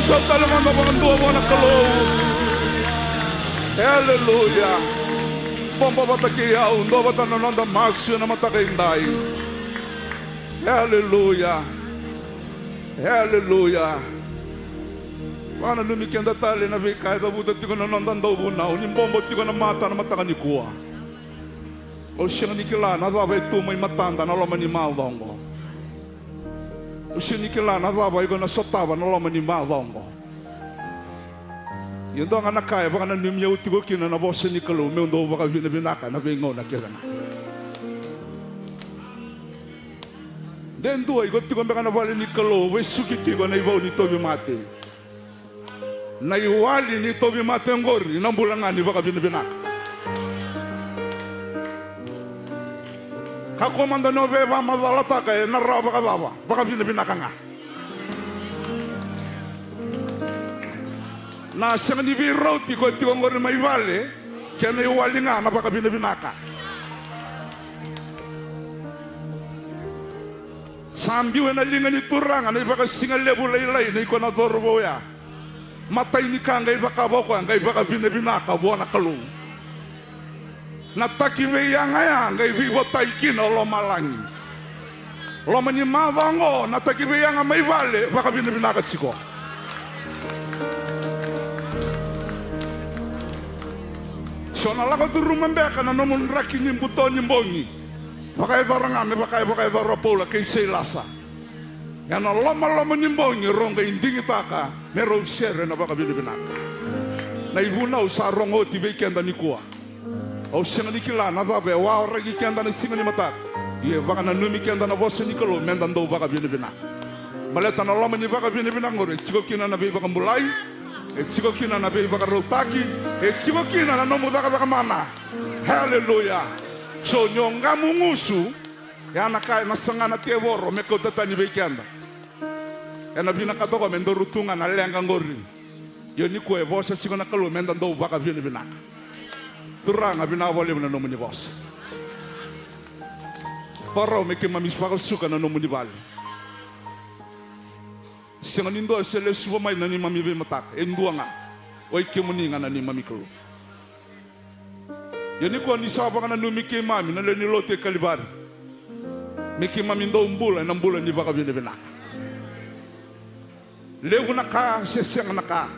Dou tale mada vakadua vua na Kalou. Aleluya. Bobo vata kei au, dua vata na noda masu ena mataka edai. Aleluya. Aleluya. Vakananumi keda tale na veika e cavuta tiko na noda dauvunau, ni bobo tiko na mata na mataka nikua. Au sega ni kila na cava e tu mai matada na loma ni macawa oqo. Au sega ni kila na cava iko na sotava na loma ni macawa oqo. Ia dua ga na ka e vakananumi au tiko kina na vosa ni Kalou, meu dau vakavinavinaka na veigauna kece ga. De dua iko tiko beka na vale ni Kalou, vesuki tiko na ivau ni tauvimate. Na iwali ni tauvimate oqori na bula ga ni vakavinavinaka. Kakua mada ni o veivamacalataka ena rawa vakacava, vakavinavinaka ga. Na sega ni veirauti ko tiko oqori mai vale, kena iwali ga na vakavinavinaka. Sa biu ena liga ni Turaga na ivakasigalevu lailai nei koya na cauravou oya. Matai ni ka qai cakava o koya, qai vakavinavinaka vua na Kalou. Na taki veiyaga ya qai veivotai kina o lomalagi. Loma ni macawa oqo na taki veiyaga mai vale vakavinavinaka tiko. So na lako curuma beka na nomu draki ni buto ni bogi. Vakayacora ga me vaka e vakayacora o Paula kei Sailasa. Ena lomaloma ni bogi rau qai digitaka me rau sere na vakavinavinaka. Na ivunau sa rogo oti vei keda nikua. Au sega ni kila na cava e waraki keda na siga ni mataka. Ia e vakananumi keda na vosa ni Kalou meda dau vakavinavinaka. Baleta na loma ni vakavinavinaka oqori e tiko kina na veivakabulai, e tiko kina na veivakarautaki, e tiko kina na nomu cakacaka mana. Haleluya. So ni o gamu gusu, ya na ka ena saga na tevoro me kauta tani vei keda. Ena vinakata o koya me daru tu ga na leqa oqori. Ia nikua e vosa tiko na Kalou meda dau vakavinavinaka. Turaga, vinaka vakalevu na nomuni vosa. Vakarau me keimami vakasuka na nomuni vale. Sega ni dua se lesuva mai na neimami veimataka, e dua ga. O i kemuni ga na neimami Kalou. Ia nikua ni sa vakananumi keimami na lewe ni lotu e Kalivari, me keimami dau bula ena bula ni vakavinavinaka. Levu na ka se sega na ka,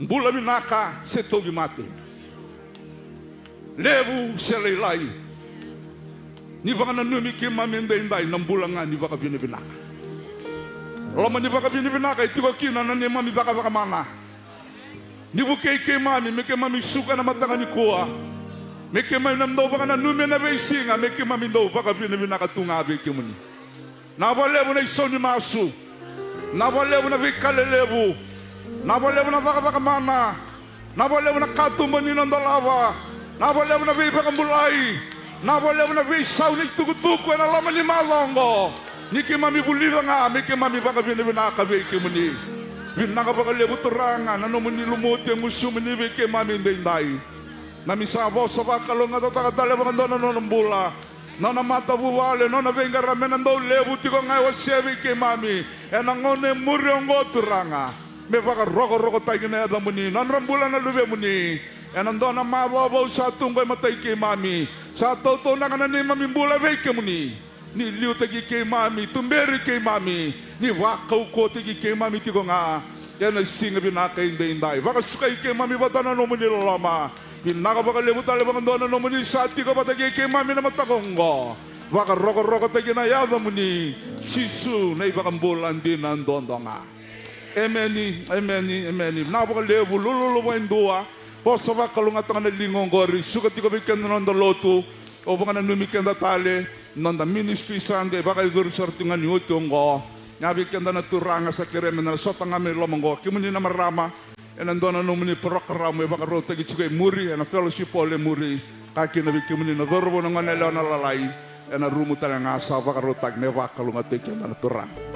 bula vinaka se tauvimate, levu se lailai, ni vakananumi keimami edaidai na bula ga ni vakavinavinaka. Loma ni vakavinavinaka e tiko kina na neimami cakacaka mana. Ni vukei keimami me keimami suka ena mataka nikua, me keimami na dau vakananumi ena veisiga me keimami dau vakavinavinaka tu ga vei kemuni. Na vakalevu na isau ni masu, na vakalevu na veika lelevu, na vakalevu na cakacaka mana, na vakalevu na katuba ni na dolava, na vakalevu na veivakabulai, na vakalevu na veisau ni tukutuku ena loma ni macawa oqo. Ni keimami vulica ga me keimami vakavinavinaka vei kemuni. Vinaka vakalevu Turaga na nomuni lumuti e gusumuni vei keimami edaidai. Keimami sa vosa vakalougatataka tale vakadua na nona bula, nona matavuvale, nona veiqaravi me na dau levu tiko ga e wasea vei keimami ena gauna e muri oqo Turaga. Me vakarokorokotaki na yacamuni, nodra bula na luvemuni. Ena dua na macawa vou sa tu oqo e matai keimami, sa tautaunaka na neimami bula vei kemuni. Ni liutaki keimami, tuberi keimami, ni vakaukauwataki keimami tiko ga ena siga vinaka edaidai. Vakasukai keimami vata na nomuni loloma. Vinaka vakalevu tale vakadua na nomuni sa tiko vata kei keimami na mataka oqo. Vakarokorokotaki na yacamuni, Jisu na iVakabula dina duadua ga. Emeni, emeni, emeni. Vinaka vakalevu, lululu vua e dua. Vosa vakalougatataka na liga oqori, suka tiko vei keda na noda lotu. Au vakananumi keda tale, noda ministry Sunday, vakayacori sara tu ga ni oti oqo. Ia vei keda na Turaga sa kerea me na sota ga mai loma oqo. Kemuni na marama, ena dua na nomuni porokaramu e vakarautaki tiko e muri, ena fellowship hall e muri. Ka kina vei kemuni na cauravou, na goneyalewa, na lalai, ena rumu tale ga sa vakarautaki me vakalougatataki keda na Turaga.